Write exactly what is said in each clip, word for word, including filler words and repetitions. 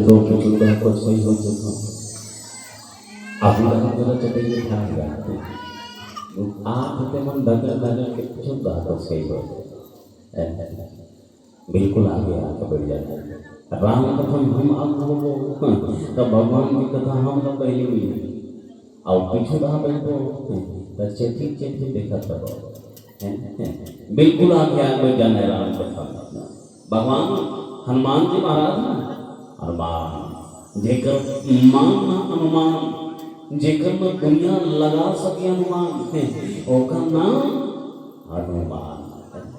तो कुछ तो कुछ सही हो जाता। अभी हम जरा चटेंगे ठाक जाते। आप ते मन दगल दगल के कुछ बात सही हो। बिल्कुल आगे आके बैठ जाते। राम कथा हम आगू हो, तब भगवान की कथा हम लोग पहले मिले। अउ पीछू रहा बैठो, त चेती चेती देखत रहो। हैं? हैं? बिल्कुल आगे आगे जाने राम कथा। भगवान हनुमान जी महाराज ना, हनुमान, जेकर मान ना अनुमान, जेकर में दुनिया लगा सके अनुमान, हैं? ओकर नाम हनुमान।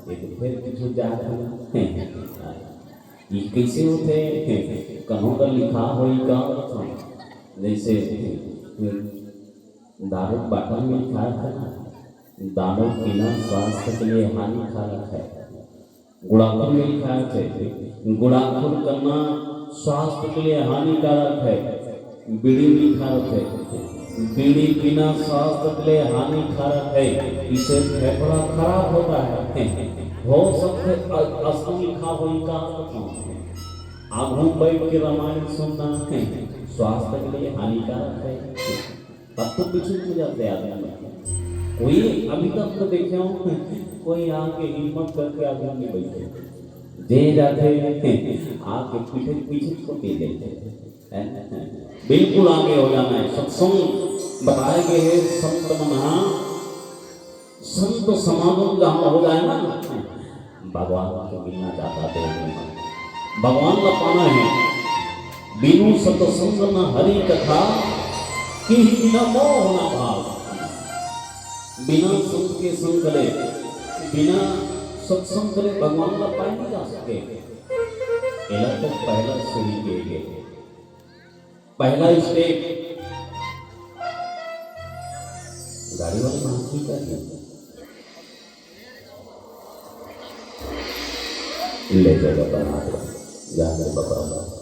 ये तो फिर पीछू जात है। हैं? ये कैसे होते हैं? कहों का लिखा होई का? जैसे दारू बाटल में लिखा था ना, दारू पीना स्वास्थ्य के लिए हानिकारक है। गुड़ाखुर में लिखा है, गुड़ाखुर करना स्वास्थ्य के लिए हानिकारक है। बीड़ी लिखा है, बीड़ी पीना स्वास्थ्य के लिए हानिकारक है, इससे फेफड़ा खराब होता है। हो सकते अ-, असम लिखा हो, इनका अर्थ कौन है? आगू बैठ के रामायण सुनना है, स्वास्थ्य के लिए हानिकारक है। तब तो पीछे हो जाते आदमी। कोई अभी तक तो देखे हो, कोई आके हिम्मत करके आदमी नहीं बैठे। जे जाते आके पीछे पीछे को पी लेते हैं। बिल्कुल आगे हो जाना है। सत्संग बताए गए हैं, संत मन, हाँ, संत समागम जहाँ हो जाए ना, भगवान को मिलना चाहता है। भगवान का पाना है, बिनु सत्संग न हरि कथा, किहि बिना मोह न भाव। बिना संत के संग करे, बिना सत्संग करे भगवान ला पाए नहीं जा सके। एला तो पहला सीढ़ी के गे, पहला स्टेप। गाड़ी वाले मास्टर क्या किया? ले जाएगा बना दो, जाके बता दो।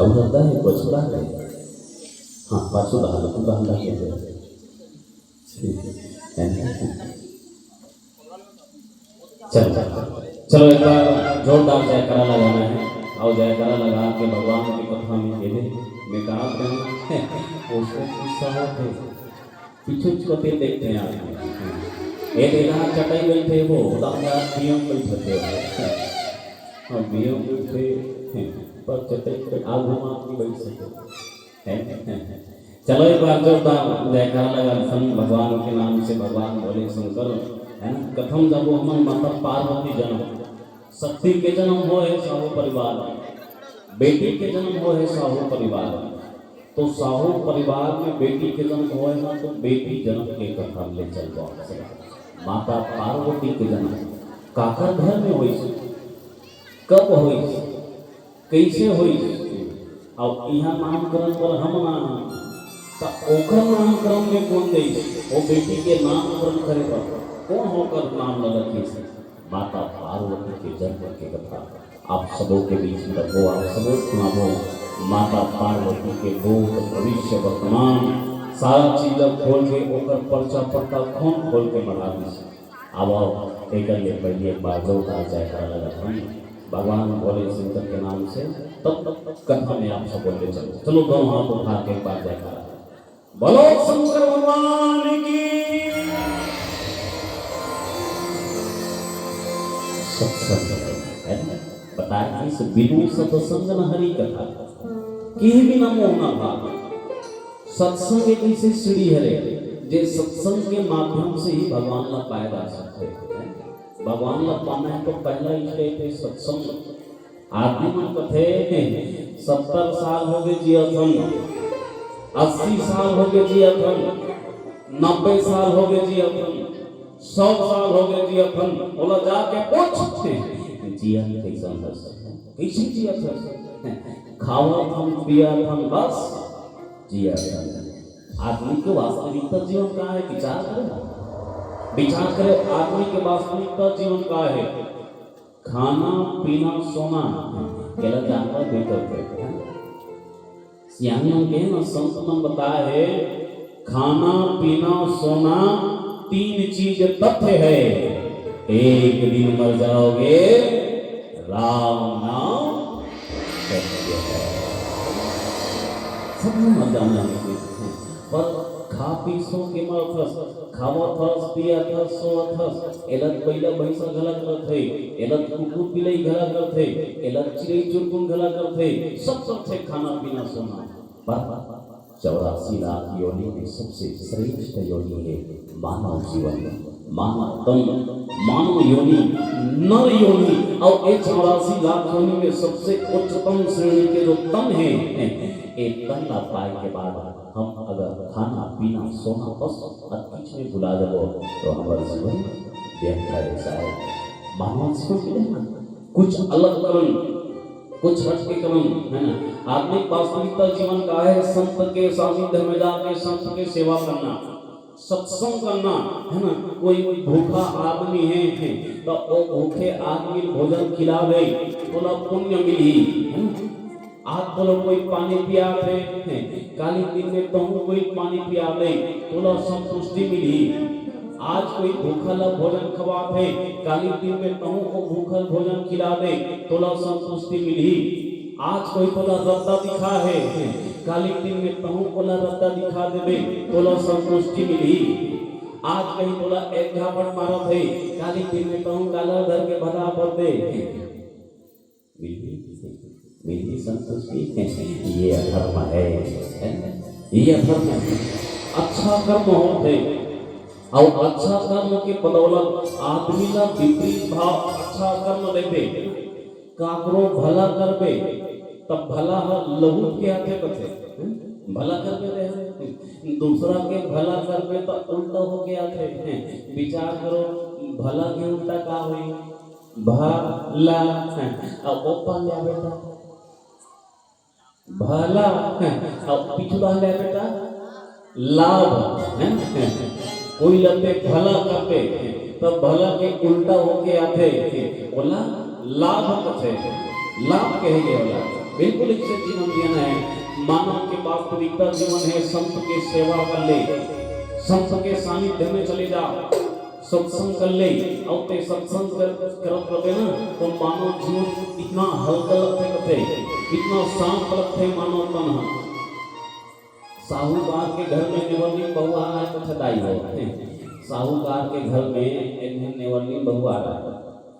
अब रहता है, पछुड़ा है। हाँ, पछुड़ा है, पूरा हम रखेंगे। ठीक है। चलो, चलो, एक बार जोरदार जयकारा लगाना है। और जयकारा लगा के भगवान की कथा में ये दे, मैं कहा था, उसको गुस्सा होते, पीछे उसको फिर देखते हैं आप। ये देखा, चटाई बैठे हो, उदाहरण आप बीएम बैठे हो। हाँ, बीएम बैठे हैं, पर चटाई पे आगू आप नहीं बैठ सकते। है? चलो, एक बार जोरदार जयकारा लगा, संत भगवान के नाम से, भगवान भोले शंकर, है ना? कथम जब वो हमन माता पार्वती जन्म, शक्ति के जन्म हो है साहू परिवार में, बेटी के जन्म हो है साहू परिवार में, तो साहू परिवार में बेटी के जन्म हो है ना, तो बेटी जन्म के कथा ले चल जाओ। माता पार्वती के जन्म काकर घर में होइस, कब होइस, कइसे होइस? अउ इहाँ नामकरण बर हम ना हन, त ओकर नामकरण में कोन गइस? ओ बेटी के नामकरण करे बर कोन ओकर नाम ल रखिस? माता पार्वती के जन्म के कथा आप सबो के बीच में रखो, आप सबो सुनाबो। माता पार्वती के भूत, भविष्य, वर्तमान, सारा चीज ला खोल के ओकर पर्चा पट्टा कोन खोल के बढ़ा दिस। अब आओ, एकर ले पहले एक बार जोरदार जयकारा लगा हम भगवान भोले शंकर के नाम से, तब कथा में आप सब बोलते चलो। चलो, दोनों हाथ उठा के एक बार जयकारा। बोलो शंकर भगवान की। सत्संग है ना? बताए कि इस बिनु सत्संग न हरि कथा, किहि बिना मोह न भाव। सत्संग एक ऐसी सीढ़ी हरे, जे सत्संग के माध्यम से ही भगवान ला पाए जा सकते हैं। भगवान ला पाना है तो पहला स्टेप है सत्संग। आदमी मन कथे, "सत्तर साल हो गए जियत हन, अस्सी साल हो गए जियत हन, नब्बे साल हो गए जियत हन, सौ साल हो गए जियत हन।" ओला जाके पूछ, "जियत कैसन हस? कैसे जियत हस?" "खावत हन, पियत हन, बस जियत हन।" आदमी के वास्तविकता जीवन का है? विचार करे, विचार करे, आदमी के वास्तविकता जीवन का है? खाना, पीना, सोना, केला जानवर भी करते हैं। सियान मन के ना, संत मन बताए है, खाना, पीना, सोना, तीन चीज तथ्य है। एक दिन मर जाओगे, राम नाम सत्य है। सबने मर जाना है, पर खा पी सो के मरथस, खावत हस, पियत हस, सोवत हस। एला बइला भैंसा घला करथे, एला कुकुर बिलई घला करथे, एला चिड़ई चुरपुन घला करथे, सब करथे खाना पीना सोना। पर चौरासी लाख योनि में सबसे श्रेष्ठ योनि है मानव जीवन, मानव तन, मानव योनि, नर योनि। और ये चौरासी लाख योनि में सबसे उच्चतम श्रेणी के जो तन है, ये तन ला पाए के बाद हम अगर खाना पीना सोना बस हर चीज में भुला जाबो तो हमार जीवन व्यर्थ है साहब। मानव जीवन में है ना, कुछ अलग करन, कुछ हट के करन, है ना। आत्मिक वास्तविकता जीवन का है संत के सानिध्य में जाके संत के सेवा करना, सत्संग करना, है ना। कोई भूखा आदमी है, है तो वो भूखे आदमी भोजन खिला दे, तोला पुण्य मिली, है ना। आज तोला कोई पानी पियात है, है, काली दिन में तहूँ कोई पानी पिया दे, तोला संतुष्टि मिली। आज कोई भूखा ला भोजन खवात है, काली दिन में तहूँ को भूखल भोजन खिला दे, तोला संतुष्टि मिली। आज कोई तोला रद्दा दिखा है, काली दिन में तहूँ कोला रद्दा दिखा देबे, तोला संतुष्टि मिली। आज कहीं तोला एक झापट मारत है, काली दिन में तहूँ काला धर के भदा भर दे। मिली, मिली संतुष्टि। ये अधर्म है, है ना? ये अधर्म है। अच्छा कर्म होत है, और अच्छा कर्म के बदौलत आदमी ला विपरीत भाव अच्छा कर्म देबे, काकरो भला करबे, तब भला ह लहुट के आथे कथे, हैं? भला करबे रे, हैं? दूसरा के भला करबे, तब उल्टा होके आथे, हैं? विचार करो, भला के उल्टा का होई? भला, हैं? अब ऊपर ले बेटा, भला, अब पीछू डाहन ले बेटा, लाभ, हैं? कोई ला ते भला करबे, तब भला के उल्टा होके आथे, ओला लाभ कथे, लाभ कहे गए ओला। बिल्कुल इससे जीवन जीना है। मानव के वास्तविकता जीवन है, संत के सेवा कर ले, संत के सानिध्य में चले जा, सत्संग कर ले, अउ ते सत्संग कर, करत रहे ना, तो मानव जीवन इतना हल्का लगथे कथे, इतना शांत लगथे मानव तन ह। साहूकार के घर में नेवरनीम बहू आ रहा है, कथे दाई हो। साहूकार के घर में एक दिन नेवरनीम बहू आ रहा है।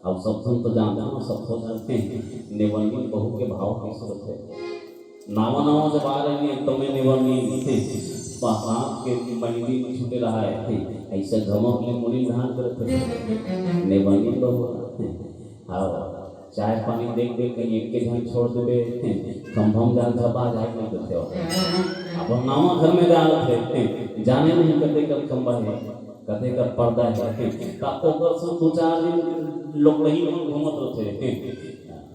अब सब झन तो जानते हो, सब तो जानते हैं, नेवरनीम बहू के भाव कैसे होथे। नावा नावा जब आ रहे हैं, तो मैं नेवरनीम, हाथ के मैली में छूटे रहा है, ऐसे घमक ले मुड़ी धान करत हे। नेवरनीम बहू, हाँ, चाय पानी देख के कहीं एक के झन छोड़ देबे, खंभा में जान झपा जाए, नहीं करते हो। अब हम नावा घर में जा रहे थे, जाने नहीं करते कब खंभा है, कते कब पर्दा है, ता ओकर संग दो चार दिन लोकलही में घूमत रहते।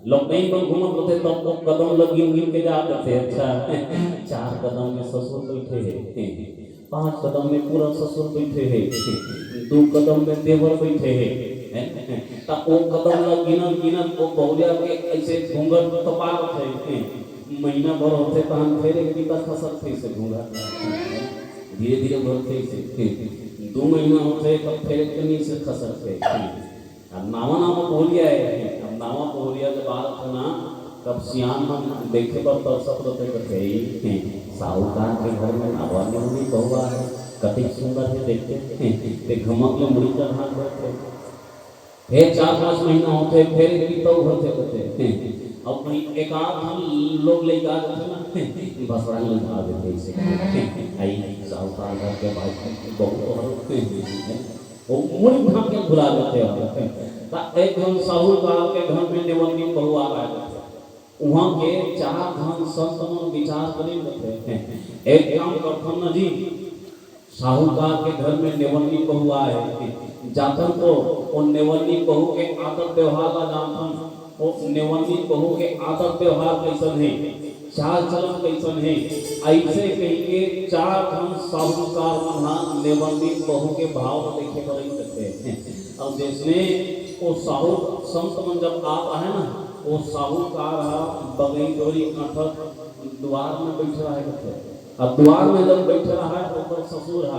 लॉकडाउन में घूमत होथे, तब वो कदम ल गिन गिन के जात होथे। अच्छा, चार कदम में ससुर बैठे हे, पांच कदम में पूरा ससुर बैठे हे, दू कदम में देवर बैठे हे, हैं? त वो कदम ल गिनत गिनत वो बहुरिया के ऐसे घूंघट तपारत हे। महीना भर होथे, तहन फेर एक बिता खसकथे से घूंघट। धीरे धीरे भरथे से। दू महीना होथे, तब फेर एक कनी से खसकथे। अब नावा नावा बहुरिया हे, अब नावा बहुरिया जब आत हे ना, तब सियान मन देखे बर तरसत रथे, कथे, "ए, साहूकार के घर में नावा नेवरनीम बहुआ हे, कतेक सुंदर हे, देखते हैं।" ते घमक ले मुड़ी चढ़ा के बैठे। फेर चार पांच महीना होथे, फेर एक बिता भरथे, कथे, अब कहीं एक आध हम लोग ले जा देथे ना, बसरा ले जा देथे इसे। आई साहूकार घर के भाई बहुत, बहुत वो मुड़ी उठा के भुला देथे। त एक झन साहूकार के घर में नेवरनीम बहुआ रहा हे। उहाँ के चार झन संत मन विचार करिन कथे, "एक काम करथन ना जी, साहूकार के घर में नेवरनीम बहुआ हे, जाथन तो वो नेवरनीम बहू के आदत व्यवहार ला जानथन।" ओ नेवरनीम बहू के आदत व्यवहार कइसन हे, चाल चलन कइसन हे, अइसे कहिके चार झन साहूकार मन ह नेवरनीम बहू के भाव ल देखे बर अइस कथे। अउ जइसने ओ साहू संत मन जब आत हे ना, ओ साहूकार ह बगई डोरी अंठत दुवार में बइठे रहा हे कथे। अब दुवार में जब बइठे रहा हे, ओकर ससुर ह,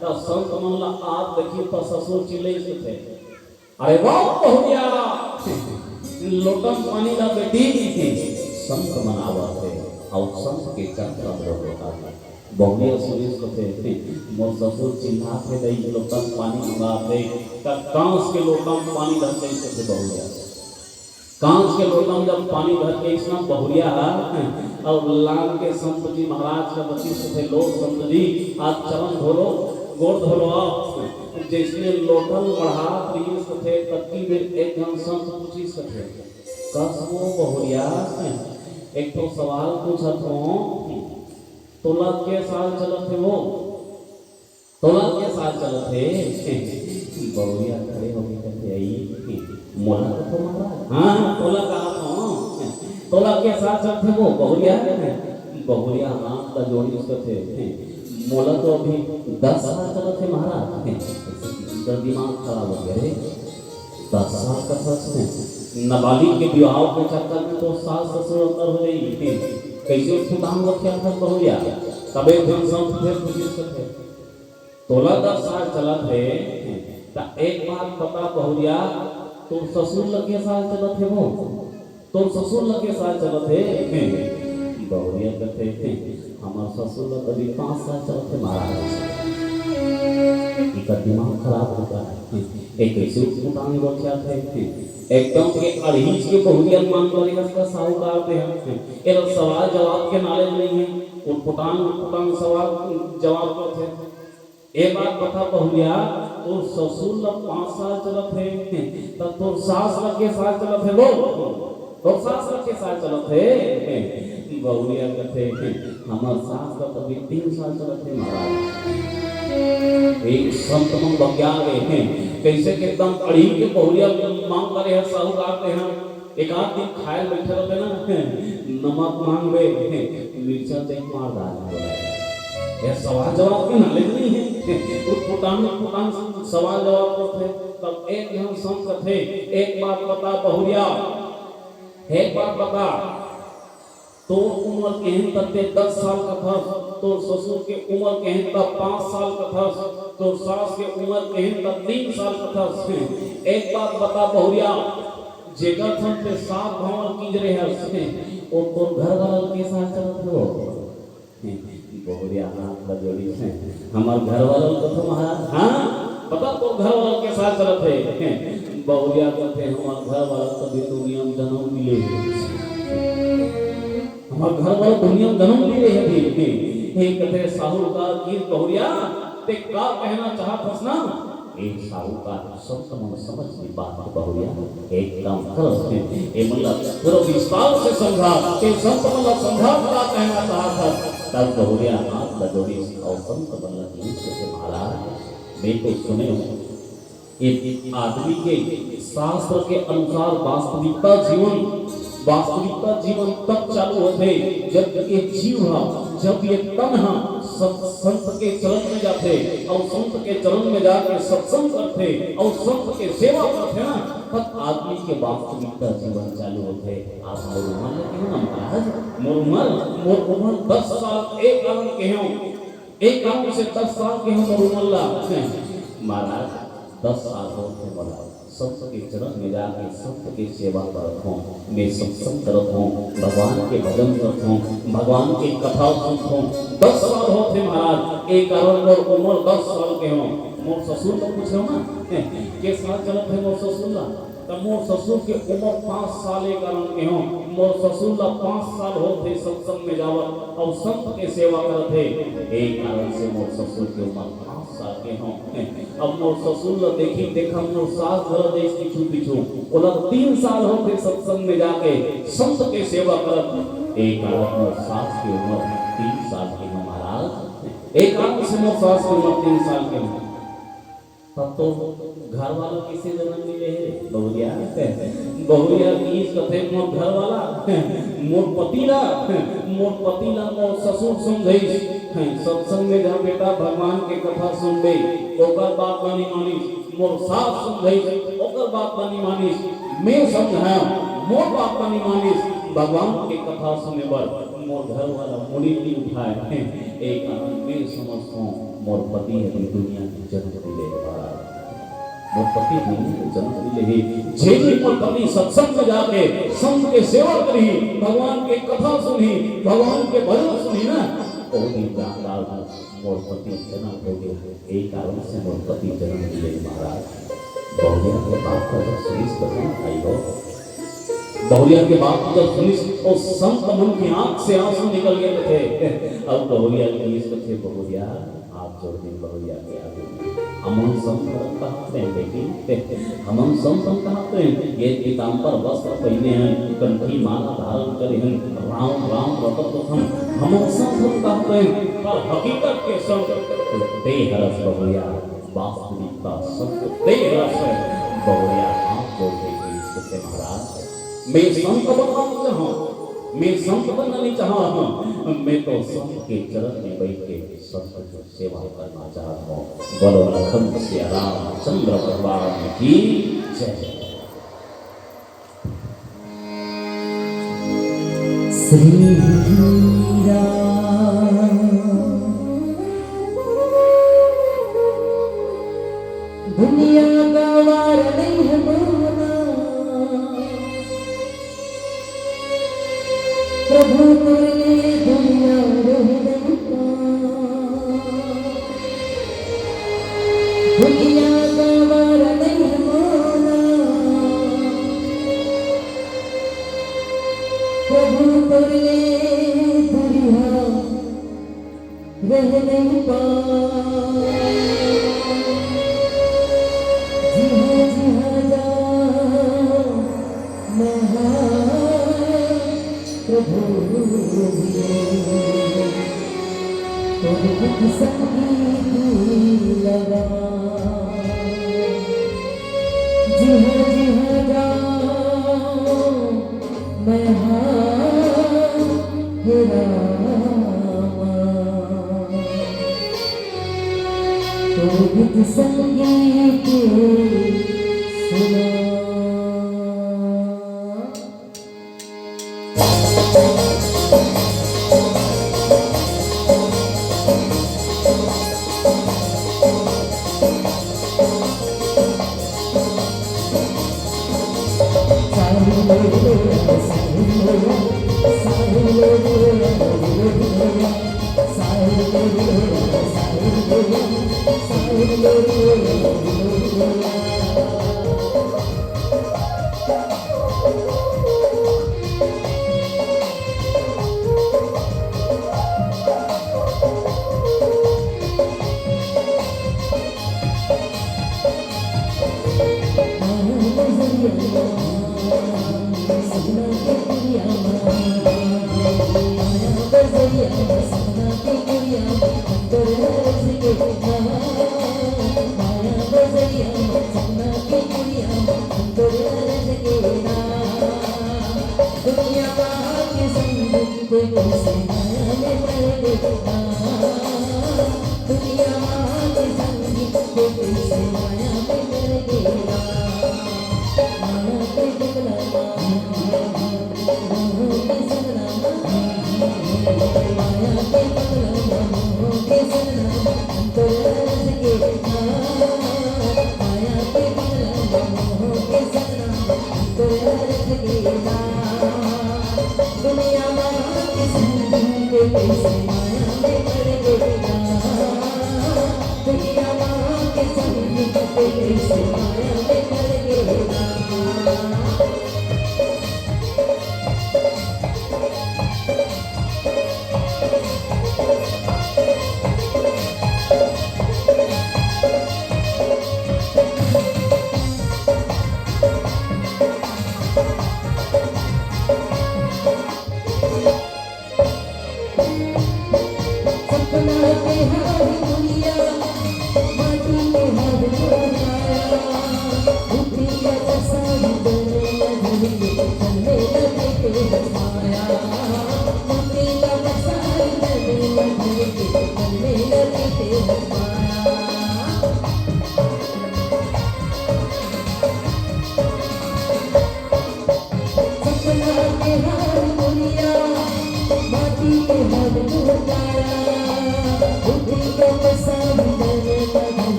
त संत मन ल आत देखिस त ससुर चिल्लइस कथे। अरे वाह बहुरिया, लोटा म पानी ला बेटी, संत मन आवत हे, अउ संत के चरण कमल म लोटा दे। बहुरिया सुनिस कथे, मोर ससुर चिल्लात हे, दई लोटा म पानी मंगात हे, त कांस के लोटा म पानी धर के कथे बहुरिया। कांस के लोटा म जब पानी धर के अइसना बहुरिया ह, अउ लांग के संत जी महाराज का बतिस कथे, "लो संत जी, आप चरण धो लो, गोड़ धो लो आप।" जइसने लोटा ल बढ़ात रहिस कथे, ततकी बेर एक झन संत पूछिस कथे, "कस वो बहुरिया, एक ठो सवाल पूछत हों, तोला के साल चलत हे वो?" तोला के साल चलत हे? बहुरिया खड़े होके कथे, "अई, मोला कथो महाराज?" "हाँ, हाँ, तोला कहा तो। तोला के साल चलत हे वो?" बहुरिया, बहुरिया हाथ ला जोड़िस कथे, "मोला तो अभी दस साल चलत हे महाराज।" एकर दिमाग खराब हो गया रे। दस साल का सच में नाबालिग के बिहाव के चक्कर में तो सास ससुर अंदर हो जाई। कइसे उठपुटांग बतियाथस बहुरिया? तबे एक झन संत फेर पूछिस कथे, "तोला दस साल चलत हे, त एक बात बता बहुरिया, तोर ससुर ल के साल चलत हे वो? तोर ससुर ल के साल चलत हे?" बहुरिया कथे, "हमर ससुर ल त अभी पाँच साल चलत हे महाराज।" एकर दिमाग खराब हो गे हे। ए कइसे उठपुटांग बतियाथे? एकदम के अड़हीच के बहुरिया ल मांग करे हस का साहूकार तें ह। एला सवाल जवाब के knowledge नइ हे। उठपुटांग, उठपुटांग सवाल जवाब करथे। ए बात बता बहुरिया, तोर ससुर ल पाँच साल चलत हे, त तोर सास ल के साल चलत हे वो? तोर सास ल के साल चलत हे? बहुरिया कथे, "हमर सास ल त अभी तीन साल चलत हे महाराज।" एक संत मन बगिया गे हे, कइसे के एकदम अड़ही के बहुरिया मांग करे हे साहूकार तें ह। एक आध दिन खाए ल बइठे रहिबे ना, नमक मांगबे, मिर्चा तें मार डालबे। ये सवाल जवाब के knowledge नइ हे। उठपुटांग, उठपुटांग सवाल जवाब करथे। तब एक झन संत कथे, "एक बात बता बहुरिया, एक बात बता, तोर उमर केहेन त तें दस साल कथस, तोर ससुर के उमर केहेन त पाँच साल कथस, तोर सास के उमर केहेन त तीन साल कथस। एक बात बता बहुरिया, जेकर संग तें सात भंवर किंजरे हस, ओ तोर घरवाला ल के साल चलत हे वो?" बहुरिया हाथ ला जोड़िस, "हमर घरवाला ल कथो महाराज, हाँ, बता तोर घरवाला ल के साल चलत हे?" बहुरिया कथे, "हमर घरवाला ल त अभी दुनिया म जनम मिले हे।" हमर घर वाला दुनिया म जनम ले रहे हे। हे कथे साहूकार, "ए बहुरिया, तें का कहना चाहत हस ना?" ए साहूकार, संत मन समझ नइ पात हे बहुरिया, एक काम कर, ए मन ला थोड़ा विस्तार से समझा, तें संत मन ला समझा का कहना चाहत हस। तब बहुरिया हाथ ला जोड़िस अउ संत मन ला कहिस कथे, "महाराज, मैं तो सुने हूँ, एक आदमी के शास्त्र के अनुसार वास्तविकता जीवन, वास्तविकता जीवन तब चालू होथे, जब ये जीव ह, जब ये तन ह सत-, संत के चरण में जाथे अउ संत के चरण में जाके सत्संग करथे अउ संत के सेवा करथे ना, तब आदमी के वास्तविकता जीवन चालू होथे।" आप मोर उमर ल कहेव ना महाराज, मोर उमर, मोर उमर दस साल एक आदमी कहेव, एक आदमी से दस साल के हमर उमर ला। महाराज, दस साल होत हे मोला संत के चरण में जाके संत के सेवा करत हों, मैं सत्संग करत हों, भगवान के भजन करत हों, भगवान के कथा सुनत हों। दस साल होत हे महाराज, ए कारण मोर उमर दस साल के हों। मोर ससुर ल पूछेव ना, के साल चलत हे मोर ससुर ला, त मोर ससुर के उमर पाँच साल ए कारण के हों। मोर ससुर ला पाँच साल होत हे सत्संग में जावत अउ संत के सेवा करत हे, ए कारण से मोर ससुर के उमर पाँच साल के हों। अब मोर ससुर ला देखिन देखत मोर सास घला जइस पीछू पीछू, ओला तीन साल होत हे सत्संग में जाके संत के सेवा करत, ए कारण मोर सास के उमर तीन साल के हों महाराज, ए कारण से मोर सास के उमर तीन साल के हों। तब तो घर वाला कइसे जनम मिले हे? बहुरिया, बहुरिया कहिस कथे, "मोर घर वाला, मोर पति ला, मोर पति ला मोर ससुर समझइस, सत्संग में जा बेटा, भगवान के कथा सुनबे।" ओकर बात ला नइ मानिस। मोर सास समझइस, ओकर बात ला नइ मानिस। मैं समझायेंव, मोर बात ला नइ मानिस। भगवान के कथा सुने बर मोर घर वाला मुड़ी नइ उठाय। ए कारण मैं समझथों, मोर पति अभी दुनिया के जनम नइ ले हे। मोर पति दुनिया के जन्म नइ लेही। जे भी मोर पति सत्संग में जाके संत के सेवा करही, भगवान के कथा सुनही, भगवान के भजन सुनही ना, ओ दिन जान डार मोर पति जन्म हो गे। ए कारण से मोर पति जन्म नइ लेही महाराज। बहुरिया के बात तो सुनिस कथा भाई हो। बहुरिया के बात तो सुनिस, ओ संत मन के आंख से आंसू निकल गे कथे। अउ बहुरिया के कथे, बहुरिया, हाथ जोड़ के बहुरिया के आगे। हमन संत धर्म कहात रहेन बेटी, हमन संत धर्म कहात रहेन। ये पीतांबर वस्त्र पहिने हन, कंठी माला धारण करे हन, राम राम रटत हन। हमन संत धर्म कहात रहेन, पर हकीकत के संत तो ते हरस बहुरिया। वास्तविकता संत ते हरस। बहुरिया हाथ जोड़ के कथे, महाराज, मैं संत बनना नइ चाहंव, मैं संत बनना नइ चाहंव, मैं तो संत के चरण में बइठ के संत के सेवा करना चाहत हंव। बोलो लखन सिया रामचंद्र भगवान की जय। श्री राम। दुनिया गंवार नइ हे मोला, प्रभु तोर ले दुनिया रहे नइ पावंव। दुनिया गंवार नइ हे मोला, प्रभु तोर ले दुनिया रहे नइ पावंव। जिहां जिहां जांव मैं हा प्रभु जी, तोर गीत संगीत लगावंव। जिहां जिहां जांव मैं हा हे रामा, तोर गीत संगीत सुनावंव।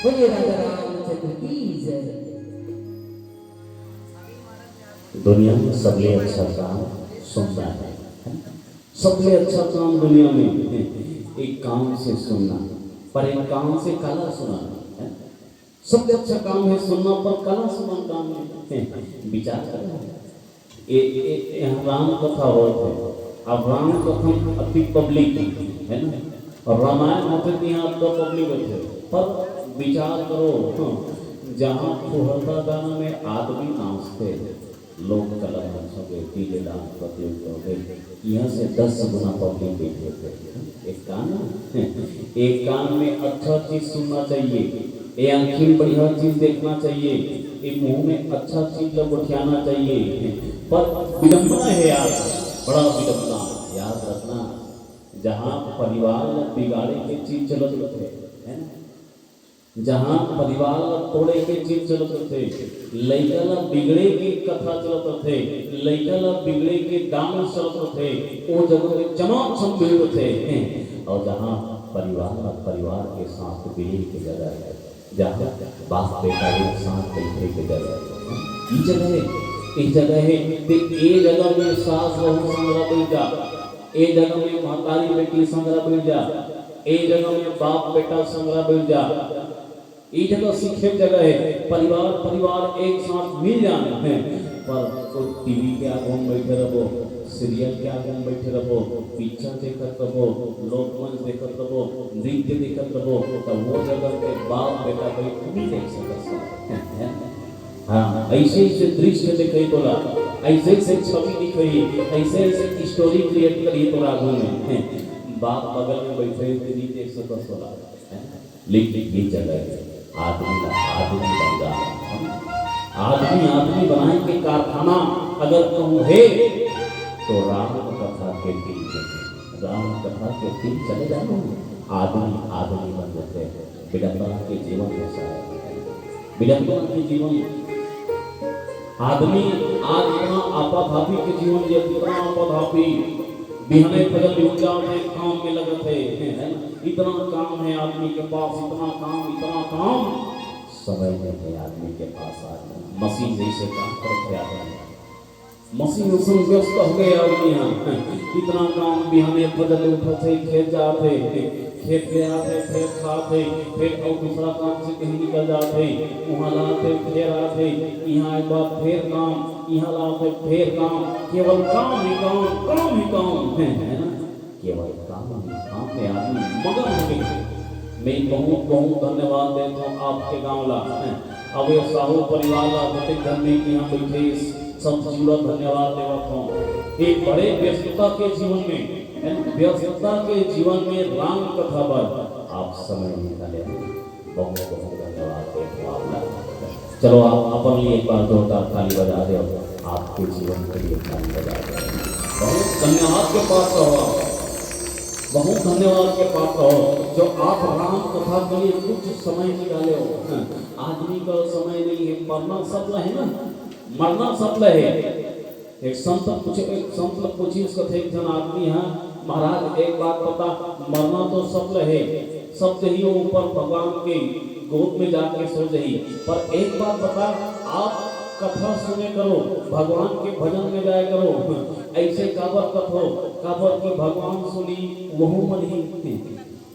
बोलिए राजा रामचंद्र की जय। दुनिया में सबले अच्छा काम सुनना है, है ना? सबले अच्छा काम दुनिया में एक कान से सुनना, पर एक कान से काला सुनना, है ना? सबले अच्छा काम है सुनना, पर काला सुनना काम है। विचार करो। ए, ए, ए, यहाँ राम कथा होत है। अब राम कथा में अति पब्लिक है ना, और रामायण होथे त यहाँ अतका पब्लिक होथे, पर विचार करो, हाँ, जहाँ फुहरता गाना में आदमी नाचथे, लोक कला मंच होगे, डीजे डांस प्रतियोगिता होगे, यहाँ से दस गुना पब्लिक बैठे थे। एक कान, एक कान में अच्छा चीज सुनना चाहिए, ए आँखी में बढ़िया चीज देखना चाहिए, ए मुंह में अच्छा चीज ला गोठियाना चाहिए। पर विडंबना है यार, बड़ा विडंबना। याद रखना, जहाँ परिवार ला बिगाड़े के चीज चलत रथे, है ना, जहाँ परिवार ला तोड़े के चीज चलत रथे, लइका ला बिगड़े के कथा चलत रथे, लइका ला बिगड़े के डांस चलत रथे, ओ जगह में चमाचम भीड़ रथे। और जहाँ परिवार ला परिवार के साथ मिले के जगह है, जहाँ बाप बेटा एक साथ बैठे के जगह है, ई जगह है, ई जगह है, ते ए जगह में सास बहू संगरा बैठ जा, ए जगह में महतारी बेटी संगरा बैठ जा, ए जगह में बाप बेटा संगरा बैठ जा। ई जगह सीखे के जगह है, परिवार, परिवार एक साथ मिल जाना है, पर कोई टीवी के आगू में बैठे रहो, सीरियल के आगू में बैठे रहो, पिक्चर देखत रहो, लोकमंच देखत रहो, नृत्य देखत रहो, तब वो जगह के बाप बेटा कोई नहीं देख सकत है। हाँ, ऐसे ऐसे दृश्य दिखाई तोला, ऐसे ऐसे छवि दिखाई, ऐसे ऐसे स्टोरी क्रिएट करी तोरा आगू में। बाप बगल में बैठे हुए नहीं देख सकत होला। लेकिन ये जगह है, आदमी ला आदमी बन जा। आदमी आदमी बनाए के कारखाना अगर कहूँ है, तो राम कथा के दिन चले, राम कथा के दिन चले जाओ, आदमी आदमी बन जाते हैं। विडम्बना के जीवन में ऐसा है, विडम्बना के जीवन आदमी आज इतना आपाधापी के जीवन जियत, इतना आपाधापी, बिहने फजर ले उठ जात हे, काम में लगत हे, है ना? इतना काम हे आदमी के पास, इतना काम, इतना काम, समय नहीं हे आदमी के पास। आज मशीन जैसे काम करत हे आदमी, मशीन असन व्यस्त हो गए आदमी ह। इतना काम, बिहने फजर ले उठत हे, खेत जात हे, खेत ले आत हे, फेर खात हे, फेर अउ दूसरा काम से कहीं निकल जात हे, उहाँ लात हे, फेर आत हे, इहाँ आए के बाद फेर काम, इहाँ लात हे, फेर काम, केवल काम ही काम, काम ही काम हे, है ना? केवल काम ही काम में आदमी मगन हो गए। मैं बहुत बहुत धन्यवाद देत हूँ आपके गांव ला, अब ये साहू परिवार ला, जतेक धन में यहाँ बैठे, सब जुड़ा धन्यवाद देवत हूँ। एक बड़े व्यस्तता के जीवन में, है ना, व्यस्तता के जीवन में राम कथा बर आप समय निकाले, बहुत बहुत धन्यवाद देत हूँ आप ला। चलो, आप अपन लिए एक बार जोरदार ताली बजा दो, आपके जीवन के लिए ताली बजा दो। बहुत धन्यवाद के पात्र हो आप, बहुत धन्यवाद के पात्र हो, जो आप राम कथा के लिए कुछ समय निकाले हो। आदमी का समय नहीं है, मरना सब ला है ना, मरना सब ला है। एक संत पूछे, एक संत ला पूछिस कथे, एक झन आदमी ह, "महाराज, एक बात बता, मरना तो सब ला हे, सब जही ओ ऊपर भगवान के गोद में जाके सो जही, पर एक बात बता, आप कथा सुने करो, भगवान के भजन में जाए करो, ऐसे काबर कथो, काबर कि भगवान सुनी वहू मरही,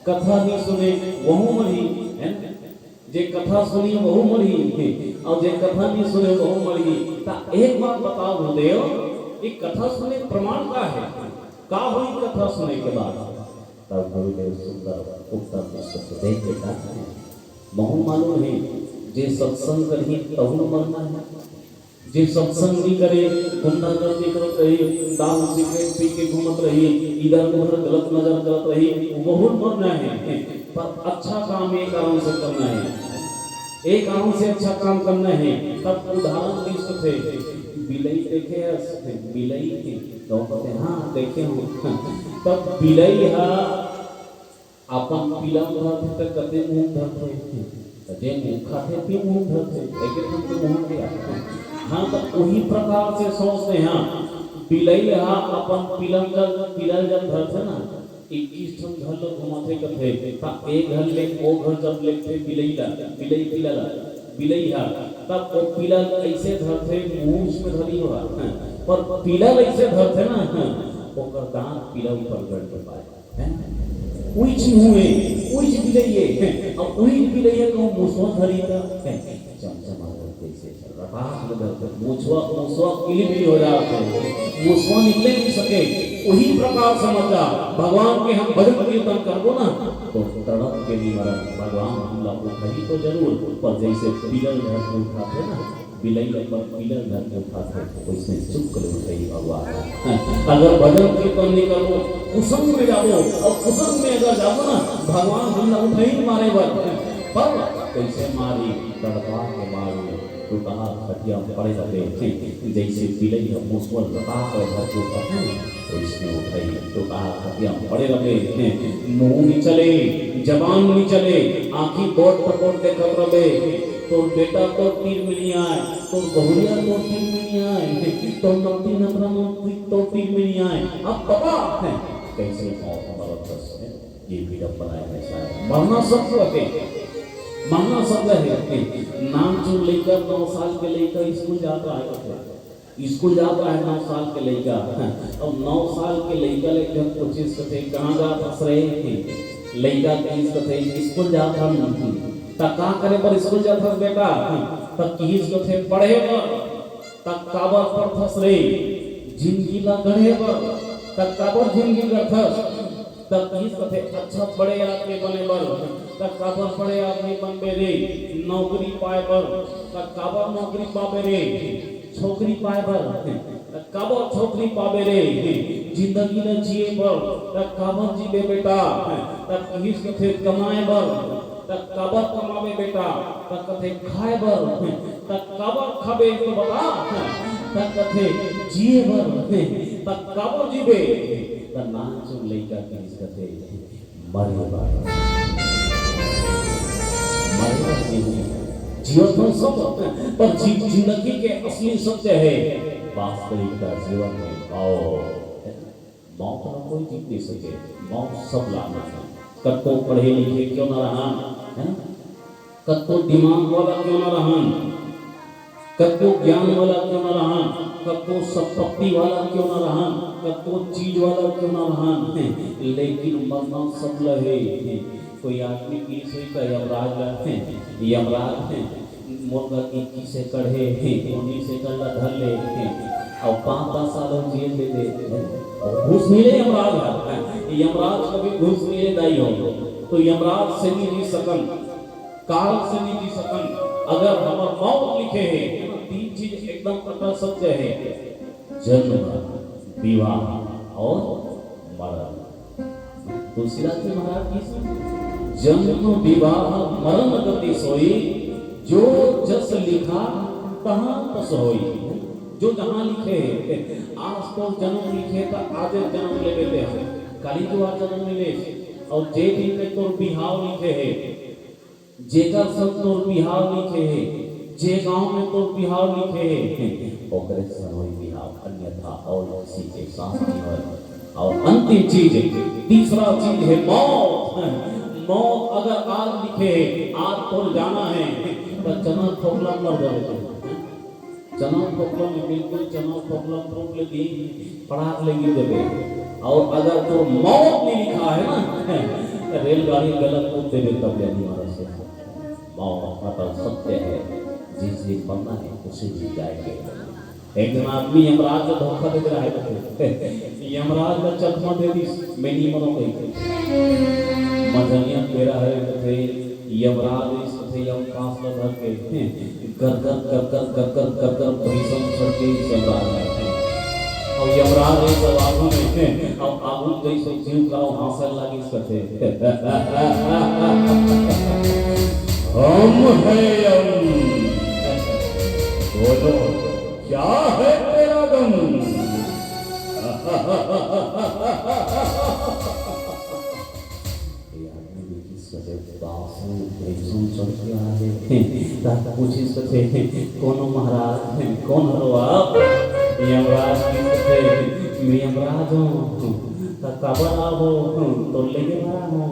कथा नहीं सुने वहू मरही, है ना?" जे कथा सुनी वहू मरही, अउ जे कथा नहीं सुने वहू मरही। त एक बात बताओ गुरुदेव, ये कथा सुने के प्रमाण का है? का होई कथा सुने के बाद? तब गुरुदेव सुंदर उत्तर दृष्ट देख के कहते हैं, महू मालूम है, जे सत्संग करही तहू मरना है, जे सत्संग नहीं करे, गुंडागर्दी करत रही, दारू सिगरेट पी के घूमत रही, इधर उधर गलत नजर करत रही, वहू मरना है। पर अच्छा काम एक कारण से करना है, एक कारण से अच्छा काम करना है। तब उदाहरण दिस कथे, बिलई देखे हस? बिलई के तो कहते, हाँ, देखे हूँ। तब बिलई हा अपन पिला धरथे त कते मुंह धरथे, त जे मुंह खाथे ते मुंह धरथे, एके ठन तो मुंह के आथे। हाँ, त उही प्रकार से सोचते हैं, बिलई हा अपन पिला ल, पिला ल जब धरथे ना, इक्कीस ठन घर ल घुमाथे कथे, त ए घर ले ओ घर जब लेथे बिलई ला, बिलई पिला ला, बिलई हा, तब ओ पिला ल ऐसे धरथे, मुंह में धरी हुआ, पर पिला ल ऐसे धरथे ना, ओकर दांत पिला ऊपर गड़ के पाए। हैं? उइच मुँह हे, उइच बिलई हे, हैं? अब उइच बिलई हे कहूँ मुसवा धरी त, हैं? चमचमा करके इसे रटाक ले धरथे, मुसवा, मुसवा किली बिली हो जात हे, मुसवा निकले नहीं सके। उही प्रकार समझ जा, भगवान के हम भजन कीर्तन करबो ना, तो तड़प के नहीं मरन, भगवान हमला उठाही तो जरूर, पर जैसे पिला ल धर के उठाथे ना, बिलई अपन पिला ल धर के उठाथे, वैसने चुप कर उठाही भगवान। अगर भजन कीर्तन नहीं करबो, कुसंग में जाबो, अउ कुसंग में अगर जाबो ना, भगवान हमला उठाही मारे बर। पर कैसे मारी? तड़पा के मारी, टूटहा खटिया में पड़े रहे। जैसे बिलई ह मुसवा ल रटाक ले धर के उठाथे, वैसने उठाही। टूटहा खटिया में पड़े रहे, मुंह नहीं चले, जबान नहीं चले, आँखी बोट टपोट देखत रहे। तोर बेटा तोर तीर में नहीं आए, तोर बहुरिया तोर तीर में नहीं आए, तोर नती नतरा मन तोर तीर में नहीं आए। अब पता है कैसे मौत मरत हस, ये विडम्बना हे सारा। मरना सबको हे, मरना सब ला हे। नानचुन लइका, नौ साल के लइका स्कूल जात हे, स्कूल जात हे नौ साल के लइका। अब नौ साल के लइका ले जब पूछिस कथे, "कहाँ जात हस रे?" लइका कहिस कथे, "स्कूल जात हन।" "त का करे बर स्कूल जात हस बेटा?" त किहिस कथे, "पढ़े बर।" "त काबर पढ़थस रे?" "जिंदगी ला गढ़े बर।" "त काबर जिंदगी गढ़थस?" त किहिस कथे, "अच्छा बड़े आदमी बने बर।" "त काबर बड़े आदमी बनबे रे?" "नौकरी पाए बर।" "त काबर नौकरी पाबे रे?" "छोकरी पाए बर।" "त काबर छोकरी पाबे रे?" "जिंदगी ल जिए बर।" "त काबर जीबे बेटा?" त किहिस कथे, "कमाए बर।" "त काबर कमाबे बेटा?" त कथे, "खाए बर।" "त काबर खाबे तो बता?" त कथे, "जिए बर।" "त काबर जीबे?" त नानचुन लइका किहिस कथे, "मरे बर।" मरे बर जीहूँ। जियत हँव सब, पर जी-, जिंदगी के असली सत्य हे वास्तविकता जीवन में। और मौत ला कोई जीत नहीं सके, मौत सब ला आना हे। कतको पढ़े लिखे क्यों ना रहन, है ना? कतको दिमाग वाला क्यों ना रहन, कतको ज्ञान वाला क्यों ना रहन, कतको संपत्ति वाला क्यों ना रहन, कतको चीज वाला क्यों ना रहन, लेकिन मरना सब ला हे। कोई आदमी की सोई का यमराज ला, यमराज हे, मोर करा इक्कीस एकड़ हे, उन्नीस एकड़ ला धर ले, अउ पाँच दस साल अउ जिए दे दे। घूस नइ ले यमराज ला, यमराज कभी घूस नइ ले दाई हो। तो यमराज से नइ जी सकन, काल से नइ जी सकन। अगर हमर मौत लिखे हे, तीन चीज एकदम अटल सत्य हे, जन्म, विवाह और मरण। तुलसीदास जी महाराज की, जन्म विवाह मरण गति सोई, जो जस लिखा तहाँ तस होई। जो जहाँ लिखे हे, आज तोर जन्म लिखे हे, त आजे जन्म लेबे ते ह, काली तो आज जन्म ले ले, अउ जे दिन में तोर बिहाव लिखे हे, जेकर संग तोर बिहाव लिखे हे, जे गांव में तोर बिहाव लिखे हे, ओकरे संग होई बिहाव, अन्यथा और किसी के साथ नहीं होय। और अंतिम चीज, तीसरा चीज हे मौत। मौत अगर आज लिखे हे, आज तोर जाना हे, त चना फोकला मर जाबे तोर। चना फोकला में बिल्कुल चना फोकला फोक ले दी, पड़ाक ले गिर जाबे। और अगर तोर मौत नइ लिखा हे ना, रेलगाड़ी में गलत कूद देबे तब ले नइ मरस। मौत अटल सत्य हे, जिस दिन मरना हे, उसी दिन जाएंगे। एक झन आदमी यमराज ला धोखा दे रहा हे, कथे, यमराज ला चकमा दे दिस, मैं नइ मरों कहिके। मजनिया बेरा हे, कथे, यमराज इस कथे यम पास ला धर के, गरगर, गरगर, गरगर, गरगर भीषण छड़के यमराज हे। अउ यमराज इस आगू में, अउ आगू जइसे जीव का हाँसे लागिस कथे, हम हैं यम, बोलो, क्या है तेरा गम? ये आदमी देखिस कथे, बाप रे, भीषण चढ़ के आ गे। त पूछिस कथे, "कोनो महाराज, कोन हरो आप?" यमराज कथे, "मैं यमराज हूँ।" "त काबर आबो? तोर लेगे बर आबो।"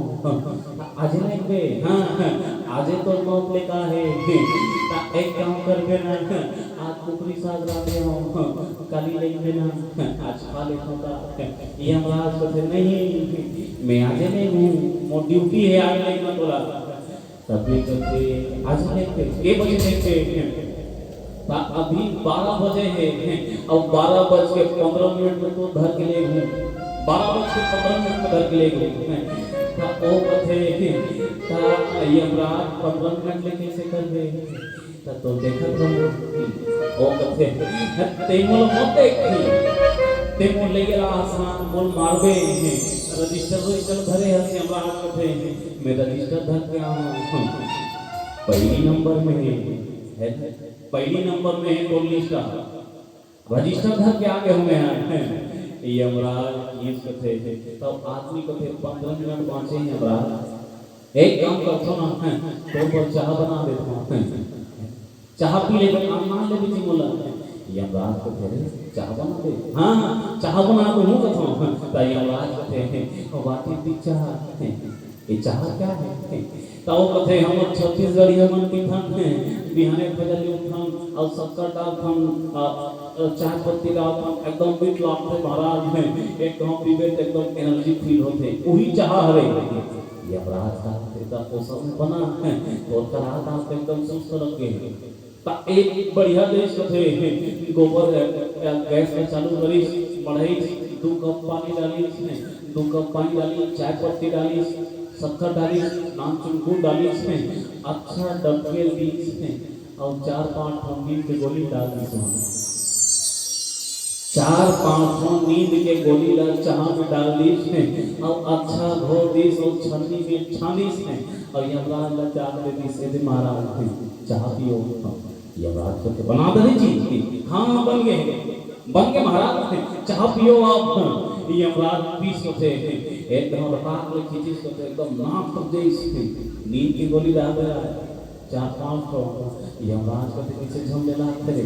"आजे लेगबे?" "हाँ, आजे तोर मौत लेखा हे।" "त एक काम करबे ना, आज कुकरी साग रांधे हूँ, काली लेगबे ना, आज खा लेथों।" त यमराज कथे, "नहीं, मैं आजे लेगहूँ, मोर ड्यूटी हे आज लेगना तोला।" तब भी कथे, "आजे लेगबे, के बजे लेगबे?" "त अभी बारह बजे हे, अउ बारह बज के पंद्रह मिनट में तो धर के लेगहूँ, बारह बज के पंद्रह मिनट में धर के लेगहूँ।" त ओ कथे, "त यमराज पंद्रह मिनट ले कइसे करबे?" त तो देखत रहूँ। ओ कथे, "ते मोला मत देख, ते मोर लेगे ला आसान, मोर मारबे।" रजिस्टर, रजिस्टर धरे हस यमराज कथे, "मैं रजिस्टर धर के आऊँ, पहली नंबर में हे, हे, पहली नंबर में हे तोर लिस्ट।" रजिस्टर धर के आगे हूँ मैं। यमराज ये कथे, तब आदमी कथे, "पंद्रह मिनट बाँचे हे यमराज, एक काम करथों ना, तोर बर चाह बना देथों, चाह पी लेबे, काम मान लेबे जी मोला।" यमराज कथे, "अरे, चाह बना दे?" "हाँ, चाह बना तो हूँ कथों।" त यमराज कथे, "What is this चाह? ये चाह क्या हे?" त ओ कथे, "हमर छत्तीसगढ़िया मन पीथन, बिहाने फजली उठथन अउ शक्कर डालथन, अ, अ, चाय पत्ती डालथन, एकदम मीठ लागथे महाराज, एकदम पीबे त एकदम energy feel होथे, उही चाह हरे।" यमराज कथे, "त ओ सब में बना, तोर करा त एकदम सुस्त लग गे।" त एक बढ़िया देश होथे, गोबर, अ, गैस में चालू करिस, बढ़ाइस, दू कप पानी डालिस, दू कप पानी डालिस, चाय पत्ती डालिस, शक्कर डालिस, नानचुन गुड़ डालिस, अच्छा डबके दीस, अउ चार पांच ठन नींद के गोली डाल दीस। चार पांच ठन नींद के गोली ला चाह में डाल दीस, अउ अच्छा घोर दीस, अउ छन्नी में छानिस, अउ यमराज ला चाह दे दीस, "ए दे महाराज, चाह पियो।" यमराज कथे, "बना दे जी।" "हाँ, बन गे, बन गे महाराज, चाह पियो आप।" यमराज पीस कथे, एकदम रपाक ले खींचिस कथे, एकदम नाक तक जइस, नींद की गोली डाल दे रहा है। चार पांच ठो। यमराज कथे, "पीछे झम ले लागथे रे।"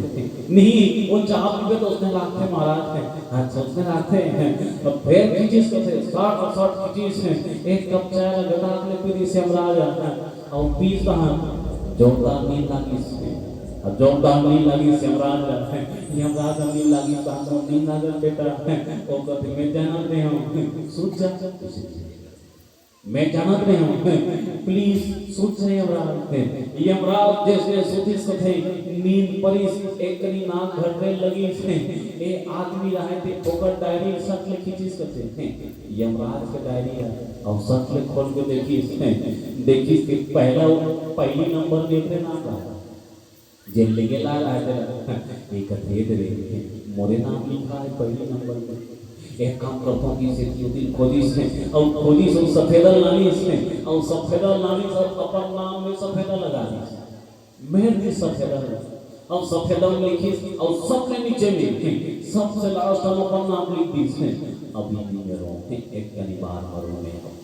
नहीं, वो चाह पीबे तो उसने लागथे महाराज के। अच्छा, उसने लागथे। अब फेर खींचिस कथे, साठ और साठ खींचिस, एक कप चाय ला गटाक ले पी दिस यमराज। अउ पीस कहाँ? जोरदार नींद लागिस। अब जोरदार नींद लागिस यमराज ला। यमराज ला नींद लागिस, "कहाँ मोर नींद आ गए बेटा?" वो कथे, "मैं जानत नहीं हूँ, सूत जा।" मैं जानत रहे हूँ, please, सूत जाए यमराज। यमराज जैसे सूतिस कथे, नींद परिस, एक कनी नाक घटरे लगिस। ए आदमी रहे ते ओकर डायरी सट ले खींचिस कथे। यमराज के डायरी है, और सट ले खोल के देखिस, देखिस कि पहला, पहली नंबर में एकरे नाम रहा। जेन लेगे ला रहा है तेला, ये कथे रे, मोरे नाम लिखा है पहली नंबर में। एक काम करता हूँ कि सेती ओती खोदिस हे, और खोदिस और सफेदा लानिस हे, और सफेदा लानिस और अपन नाम में सफेदा लगा दिस। मेर दिस सफेदा में, और सफेदा में लिखिस, और सबसे नीचे में, सबसे लास्ट में अपन नाम लिख दिस हे। अभी नहीं रो, एक कनी बार मरो में।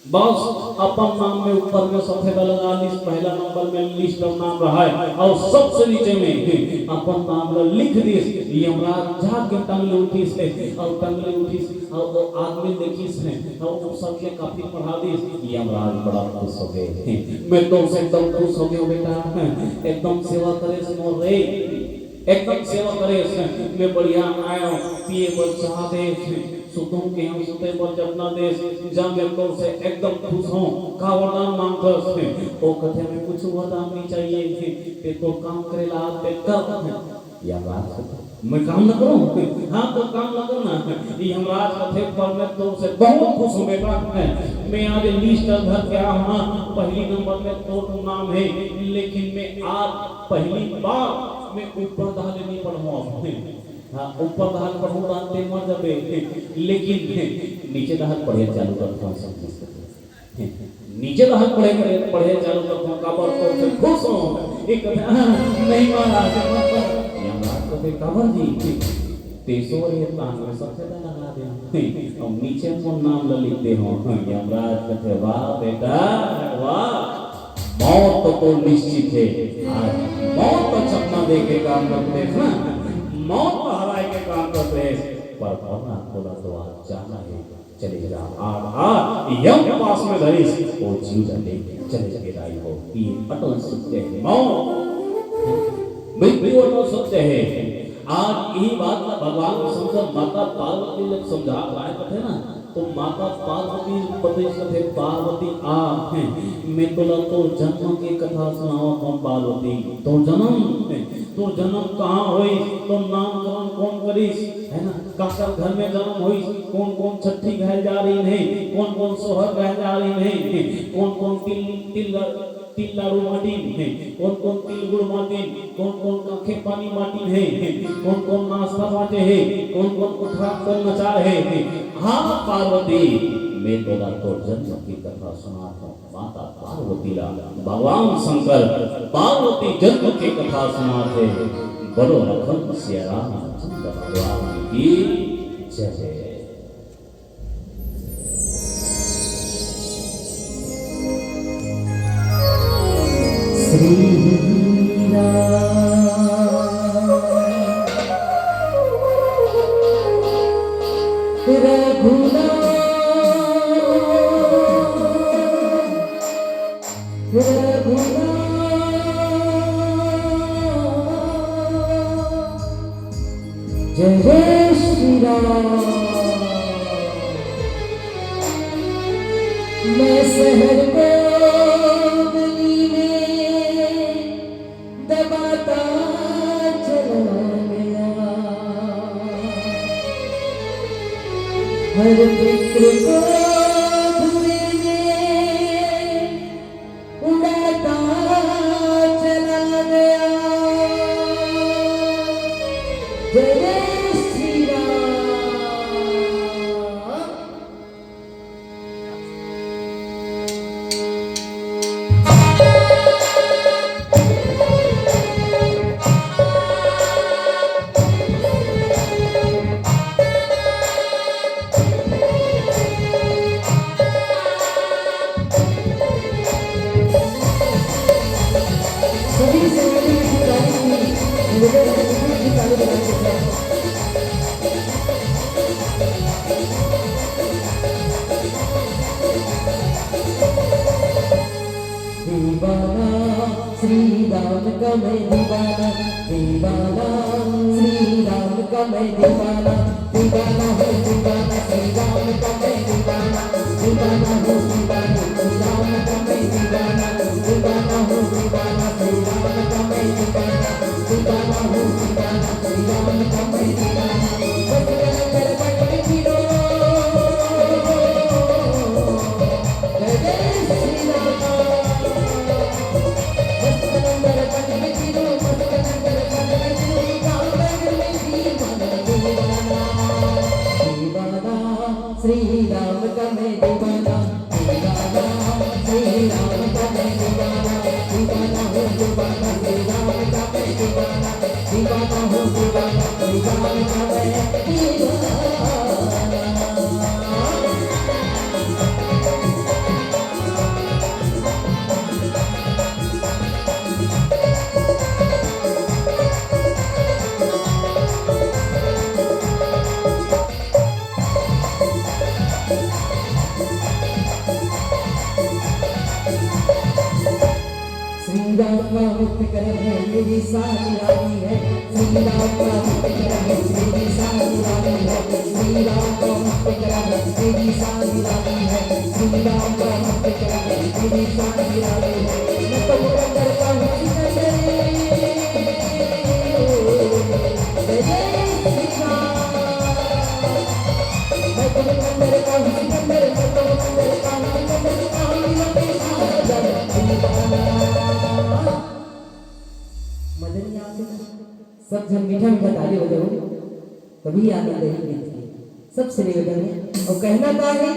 बस अपन नाम में ऊपर में सफेदा लगा दिस, पहला नंबर में लिस्ट में नाम रहा है, और सबसे नीचे में अपन नाम ला लिख दिस। यमराज जाके टंग ले उठिस हे, और टंग ले उठिस, और वो आदमी देखिस हे, और वो सबके कॉपी पढ़ा दिस। यमराज बड़ा खुश हो गए, "मैं तो एकदम खुश हो गया बेटा, एकदम सेवा करे से मोर रे।" एकदम सेवा करे से, मैं बढ़िया आयो, पिए बर चाह दे से, सुतों के हम सुते बर जतना दे से, जा मैं तोर से एकदम खुश हूँ, का वरदान मांगथस से? वो कथे, "मैं कुछ वरदान नहीं चाहिए से, ते तो काम करे ला ते कर।" यमराज कथे, "मैं काम न करूँ?" "हाँ, तो काम न करना।" यमराज कथे, "पर मैं तोर से बहुत खुश हूँ बेटा, मैं आज लिस्ट धर के आया हूँ ना, पहली नंबर में तोर नाम है, लेकिन मैं आज पहली बार मैं ऊपर दाह ले नहीं पढ़ूँ अब। हाँ, ऊपर दाह पढ़ूँ दान ते मर जाबे, लेकिन नीचे दाह पढ़े चालू करता हूँ सब चीज को। नीचे दाह पढ़े, पढ़े चालू करता हूँ, काबर तो से खुश हूँ। एक कथे, "आह, नहीं महाराज, मत पढ़।" यमराज कथे, "काबर जी?" "तेसो ये तान में सब ज्यादा लगा दे।" और नीचे अपन नाम ला लिख दे हो। यमराज कथे, "वाह बेटा, वाह।" मौत तो तोर निश्चित है। आज मौत तो चकमा दे के काम करते हैं ना, मौत तो हराए के काम करते हैं, पर मरना तोला तो आज जाना है। चले जा, आज, आज यम पास में धरिस, वो जीव ले चले गए दाई हो। ये अटल सत्य है, मौत, मृत्यु अटल सत्य है। आज यही बात ला भगवान शंकर माता पार्वती ने समझा रहा है, कथे ना, तो माता पार्वती बतइस कथे, "पार्वती आ, हैं, मैं तोला तोर जन्म के कथा सुनावत हूँ पार्वती। तोर जन्म, हैं, तोर जन्म कहाँ होइस, तोर नामकरण कौन करिस, है ना? काकर घर में जन्म होइस, कौन कौन छट्ठी घायल जा रही है, कौन कौन सोहर घायल जा रही है, कौन कौन तिल, तिल तिल लाडू माटिन हे, कौन कौन तिल गुड़ माटिन, कौन कौन काखे पानी माटिन हे, कौन कौन नाश्ता बांटे हे, कौन कौन उठा कर नचा रहे हे। हाँ पार्वती, मैं तोला तोर जन्म की कथा सुनात हूँ। माता पार्वती ला भगवान शंकर पार्वती जन्म की कथा सुनात हे। बोलो लखन सिया राम चंद्र भगवान की जय। श्री राम रघुनाथ रघुनाथ जय श्री राम। मैं शहर को गली में दबाता चला गया। हर फिक्र को धुएं में उड़ाता चला गया। जय श्री राम। दीवाना श्री राम का मैं दीवाना, दीवाना श्री राम का मैं दीवाना, दीवाना हूँ दीवाना श्री राम का मैं दीवाना, दीवाना हूँ दीवाना श्री राम का मैं दीवाना, दीवाना हूँ दीवाना श्री राम का मैं दीवाना, दीवाना हूँ दीवाना श्री राम का मैं दीवाना। बस कलंदर पटक गिरो। जय जय श्री राम। मस्त नंबर पंडित जी रो, मस्त नंबर पंडित जी रो, गाँव नगर में दीवाना, दीवाना। दीवाना श्री राम का मैं दीवाना, दीवाना श्री राम का मैं दीवाना, दीवाना हूँ दीवाना श्री राम का मैं दीवाना, दीवाना हूँ दीवाना श्री राम का मैं दीवाना। श्री राम का मुक्त करम है, मेरी सारी रानी है। श्री राम का मुक्त करम है, मेरी सारी रानी है। श्री राम का मुक्त करम है, मेरी सारी रानी है। श्री राम का मुक्त करम है, मेरी सारी रानी है। मैं तो पुरंदर का हूँ सिकंदर। जय जय श्री राम। मैं तो पुरंदर का हूँ सिकंदर, मैं तो पुरंदर का हूँ सिकंदर, कहाँ मिला तेरा दीवाना। मजा नहीं आते ना? सब झन मीठा मीठा ताली बजाओ, तभी आनंद आही गीत के। सबसे निवेदन है, और कहना का है,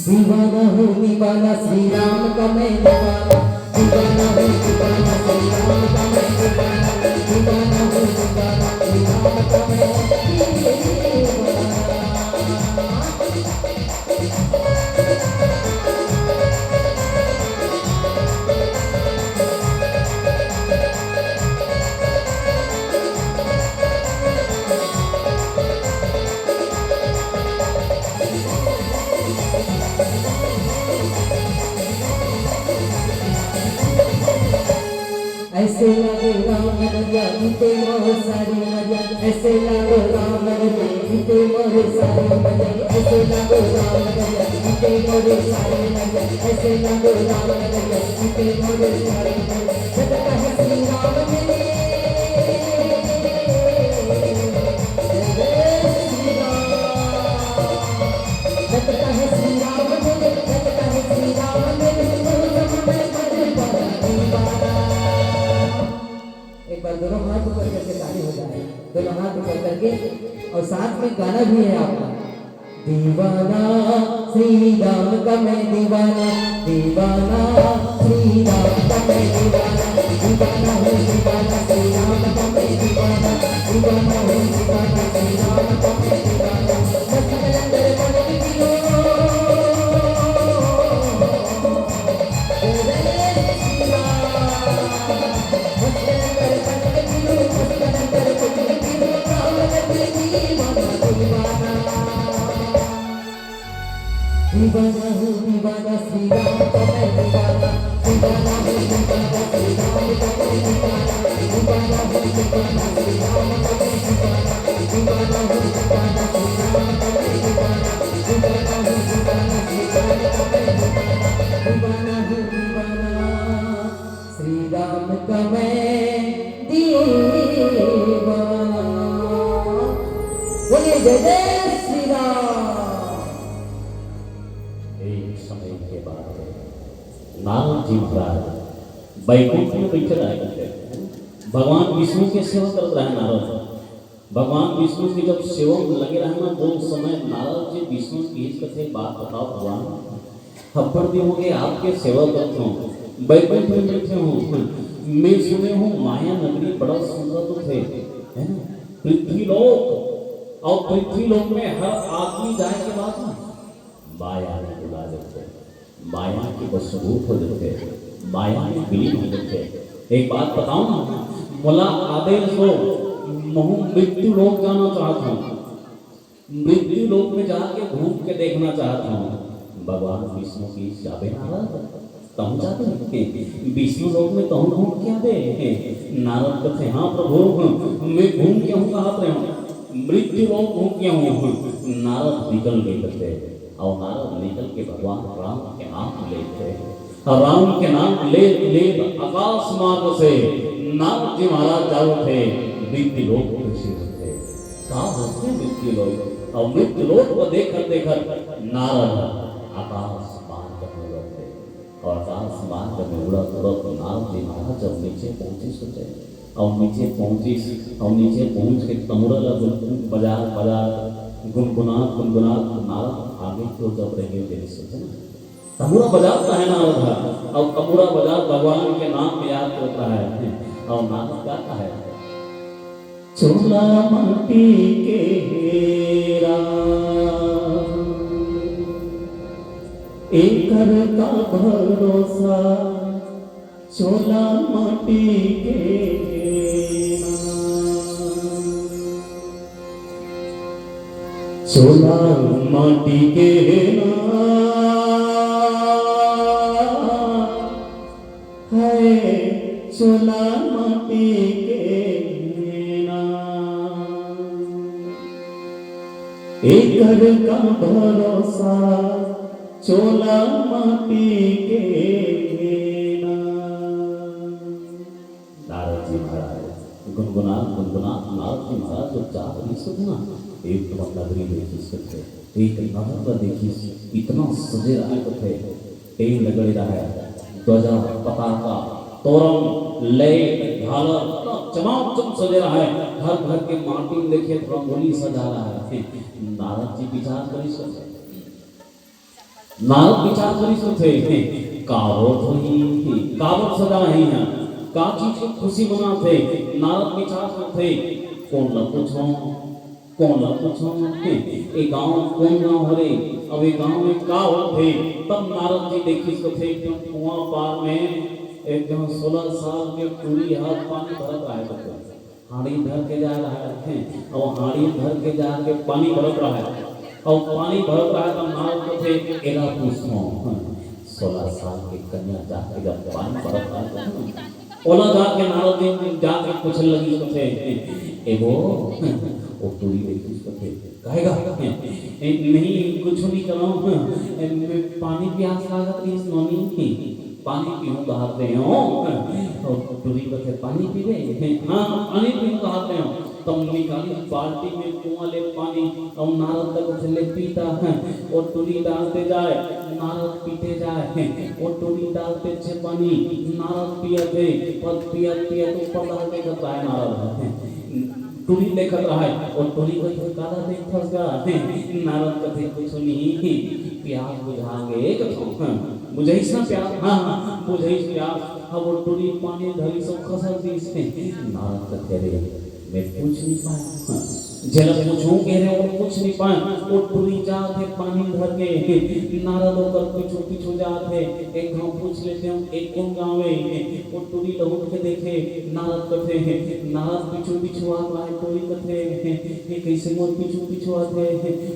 दीवाना हूँ दीवाना श्री राम का मैं दीवाना, दीवाना हूँ दीवाना श्री राम का मैं दीवाना, दीवाना हूँ दीवाना श्री राम का मैं दीवाना। ऐसे लागे राम नगरिया, बीते मोर सारी उमरिया। ऐसे लागे राम नगरिया, बीते मोर सारी उमरिया। ऐसे लागे राम नगरिया, बीते मोर सारी उमरिया। ऐसे लागे राम नगरिया, बीते मोर सारी उमरिया। जगत है श्री राम मेरे। जय जय श्री राम। जगत है श्री राम मेरे, जगत है श्री राम मेरे, मौसम में मधुबन दीवाना। एक बार दोनों हाथ ऊपर करके ताली हो जाए, दोनों हाथ ऊपर करके, और साथ में गाना भी है आपका। दीवाना श्री राम का मैं दीवाना, दीवाना श्री राम का मैं दीवाना, दीवाना हूँ दीवाना श्री राम का मैं दीवाना, दीवाना हूँ दीवाना श्री राम का मैं दीवाना। मस्त कलंदर पलक दियो। दीवाना हूँ दीवाना श्री राम का मैं दीवाना, दीवाना हूँ दीवाना श्री राम का मैं दीवाना, दीवाना हूँ दीवाना श्री राम का मैं दीवाना, दीवाना हूँ दीवाना श्री राम का मैं दीवाना, दीवाना हूँ दीवाना श्री राम का मैं दीवाना, दीवाना हूँ दीवाना श्री राम का मैं दीवाना। बोलिए जय जय श्री राम। एक समय के बाद नारद जी महाराज बैकुंठ में बैठे रहे। भगवान विष्णु के सेवा करत रहे नारद। भगवान विष्णु के जब सेवा में लगे रहे ना, वो समय नारद जी विष्णु की कथे बात बताओ भगवान, अब्बड़ दिन हो गए आपके सेवा करत हूँ, बैकुंठ में बैठे हूँ। मैं सुने हूँ माया नगरी बड़ा सुंदर तो थे, है ना? पृथ्वी लोक, और पृथ्वी लोक में हर आदमी जाए के बाद ना माया में भुला जाते, माया के वशभूत हो जाते, माया में विलीन हो जाते। एक बात बताओ ना, मोला आदेश हो, महूं मृत्यु लोक जाना चाहत हूं, मृत्यु लोक में जाके घूम के देखना चाहत हूं। भगवान विष्णु कहिस, जाबे नारद, तहूं जाबे? विष्णु लोक में तहूं घूम के आबे? नारद कथे, हां प्रभु, मैं घूम के आहूं, कहात रहेंव, मृत्यु लोक घूम के आहूं। नारद निकल गे कथे, अउ नारद निकल के भगवान राम के नाम लेथे। राम के नाम लेत लेत आकाश मार्ग से नारद जी महाराज जावत हे, मृत्यु लोक के सिर होथे। का होथे मृत्यु लोक? अउ मृत्यु लोक को देखत देखत नारद आकाश मार्ग में उड़त हे। अउ आकाश मार्ग में उड़त उड़त नारद जी महाराज जब नीचे पहुंचिस होथे, अउ नीचे पहुंचिस, अउ नीचे पहुंच के तमुरा ला गुन-, बजात बजात, गुनगुनात गुनगुनात नारद आगे की ओर जब रेंगे गे रिहिस होथे ना, तमुरा बजात हे नारद ह, अउ तमुरा बजात भगवान के नाम के याद करत हे, अउ नारद गात हे, चोला माटी के राम, एकर का भरोसा, चोला माटी के नाम। चोला माटी के नाम, हाय चोला माटी के नाम। एकर का भरोसा, चोला माटी के नाम। नारद जी महाराज गुनगुनात गुनगुनात नारद जी महाराज जब जात रिहिस होथे ना, एक ठन नगरी देखिस होथे, एक नगर ला देखिस, इतना सजे रहय होथे, टेंट गड़े रहय, ध्वजा, पताका, तोरन, लाइट, झालर, इतना चमाचम सजे रहय, हर घर के माटी में देखे त रंगोली सजा रहय। नारद जी विचार करिस होथे, नारद विचार करिस होथे, का होत होही, काबर सजा हे इहां, का चीज के खुशी मनात हे? नारद विचार करथे, कोन ला पूछों, कोन ला पूछों? ए गांव कोन गांव हरे? अब ए गांव में का होत हे? तब नारद जी देखिस होथे, एक ठन कुआं पार में एक झन सोलह साल के टूरी ह पानी भरत रहय होथे। हांड़ी धर के जा रहय हे, अउ हांड़ी धर के जाके पानी भरत रहय, अउ पानी भरत रहय, त नारद कथे, एला पूछों, सोलह साल के कन्या जाके जब पानी भरत रहय, ओला जाके नारद जी जाके पूछे लगिस कथे, ए वो, ओ टूरी देखिस कथे, काहे गा? ए, नहीं, कुछू नहीं करों। ए, मैं पानी प्यास लागत रहिस नोनी। पानी पीहूं कहात रहेंव। अउ टूरी कथे, पानी पीबे? हां, पानी पीहूं कहात रहेंव। तब निकालिस बाल्टी में कुआं ले पानी, अउ नारद ला कथे, ले पी त। ओ टूरी डालते जाय, नारद पीते जाय। ओ टूरी डालत हे पानी, नारद पियत हे, पर पियत पियत ऊपर ला देखत रहय नारद। टूरी देखत रहय, ओ टूरी कथे, काला देखथस गा? नारद कथे, कुछू नहीं, प्यास बुझा गे कथों। हां, बुझाइस ना प्यास? हां, हां, बुझाइस प्यास। अब ओ टूरी पानी धरिस अउ खसक दिस। नारद कथे, अरे, मैं पूछ नहीं पाएंव। हां, जेला पूछहूं कहे रहेंव, ओ पूछ नहीं पाएंव। ओ टूरी जात हे पानी धर के, नारद ओकर पीछू पीछू जात हे। एक घांव पूछ लेतेंव, ए कोन गांव ए? ओ टूरी लहुट के देखे, नारद कथे, नारद पीछू पीछू आत हे। टूरी कथे, ए कइसे मोर पीछू पीछू आत हे?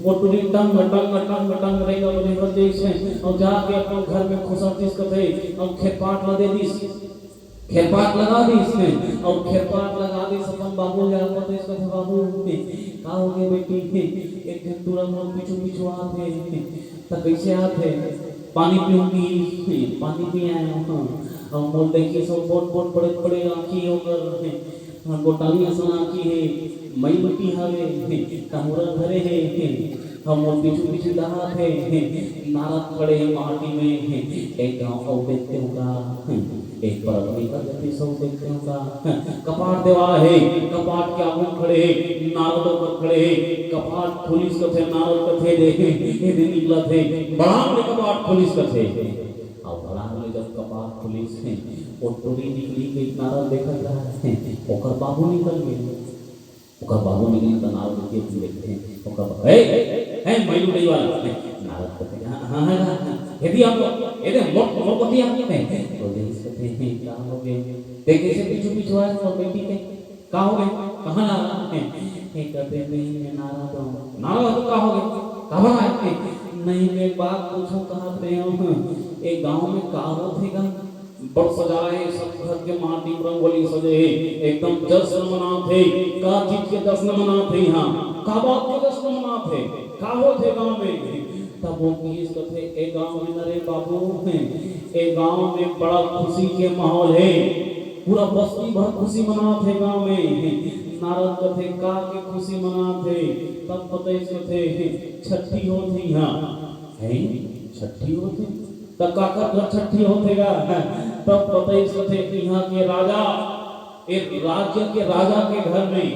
ओ टूरी टंग टंग टंग टंग रेंगत रेंगत जइस हे, अउ जाके अपन घर में खुसर दिस कथे, अउ खेरपाट ला दे दिस। खेरपाट लगा दिस हे, अउ खेरपाट लगा दिस, अपन बाबू ला बतइस कथे, बाबू, का होगे बेटी? एक झन टूरा मोर पीछू पीछू आत हे। त कइसे आत हे? पानी पीहूं कहिस, पानी पी आएंव। हां, अउ मोर देखिस, सब बोट बोट बड़े बड़े आंखी हे ओकर, हां, गोटानी असन आंखी हे, मई लुटी हवे, तमुरा धरे हे, हां, मोर पीछू पीछू दहात हे। नारद खड़े हे माटी में, एक घांव अउ देखतेंव का, एक परत निकल जातिस अउ देखतेंव का। कपाट देवाय हे, कपाट के आगू खड़े हे, नारद ओकर खड़े हे। कपाट खुलिस कथे, नारद कथे, देखे, एदे निकलत हे, बड़ांग ले कपाट खुलिस कथे। अउ बड़ांग ले जब कपाट खुलिस हे, ओ टूरी निकलिस, नारद देखत रहय, ओकर बाबू निकल गे। ओकर बाबू निकलिस त नारद जी के देखथे, ओकर बा-, ए, ए, मई लुटई वाला। नारद कथे, हां, हां, हां, हां, एती आओ। ए दे, मोर, मोर कोती आ। बोले, इसको दे, का हो गए? ते कैसे पीछू पीछू आए मोर बेटी के? का हो गए? कहाँ नारद है? हे कथे, नहीं, मैं नारद हूँ। नारद हूँ, का हो गए? काबर आए? नहीं, मैं एक बात पूछूं, कहा रहे हूँ, एक गांव में का होथे गा? बड़ सजाए, सब घर के माटी में रंगोली सजे हे, एकदम जश्न मनाथे। का चीज के जश्न मनाथे यहाँ? का बात के जश्न मनाथे? का होथे गांव में? तब वो कहिस कथे, ए गांव में न रे बाबू, ए गांव में बड़ा खुशी के माहौल हे, पूरा बस्ती भर खुशी मनात हे गांव में। नारद कथे, का के खुशी मनात हे? तब बतइस कथे, छट्ठी होत हे इहाँ। हैं? छट्ठी होत हे? त काकर घर छट्ठी होत हे गा? तब बतइस कथे, इहाँ के राजा एक राज्य के राजा के घर में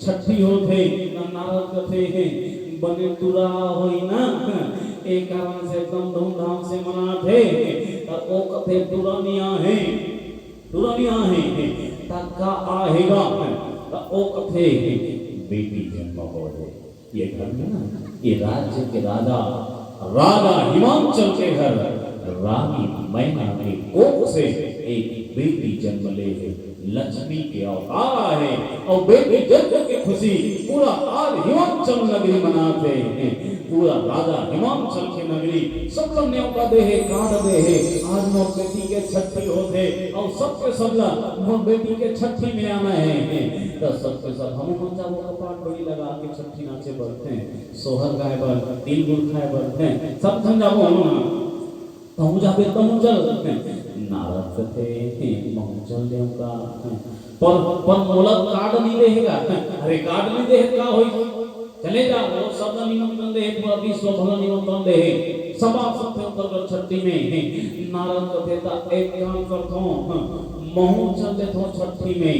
छट्ठी होत हे, त नारद कथे, बने टुरा होही ना, ए कारण से एकदम धूमधाम से मनात हे। त ओ कथे, टुरा नइ आहे, टुरा नइ आहे, त का आहे गा? त ओ कथे, बेटी जन्म होय हे। ये घर में ना, ये राज्य के राजा, राजा हिमांचल के घर, रानी मैना के कोख से एक बेटी जन्म ले हे, लक्ष्मी के अवतार आहे। अउ बेटी जन्म के खुशी पूरा आज हिमांचल नगरी मनात हे। पूरा राजा हिमांचल के नगरी सब ला नेवता दे हे, card दे हे, आज मोर बेटी के छट्ठी होत हे, अउ सबके सब ला मोर बेटी के छट्ठी में आना हे। त सबके सब हमू मन जाबो कपाट बड़ी लगा के छट्ठी नाचे बर, हैं, सोहर गाए बर, तिल गुड़ खाए बर, हैं, सब झन जाबो हमू मन। तहूँ जाबे, तहूँ चल। नारद कथे, "हे, महूँ चल देहूँ का?" "पर, पर मोला card नइ दे हे गा।" "अरे, card नइ दे हे, का होइस? चले जा, वो सब ला निमंत्रण दे हे, पूरा विश्व भर ला निमंत्रण दे हे। सब आ सकथे ओकर छट्ठी में।" नारद कथे, "त एक काम करथों, महूँ चल देथों छट्ठी में।"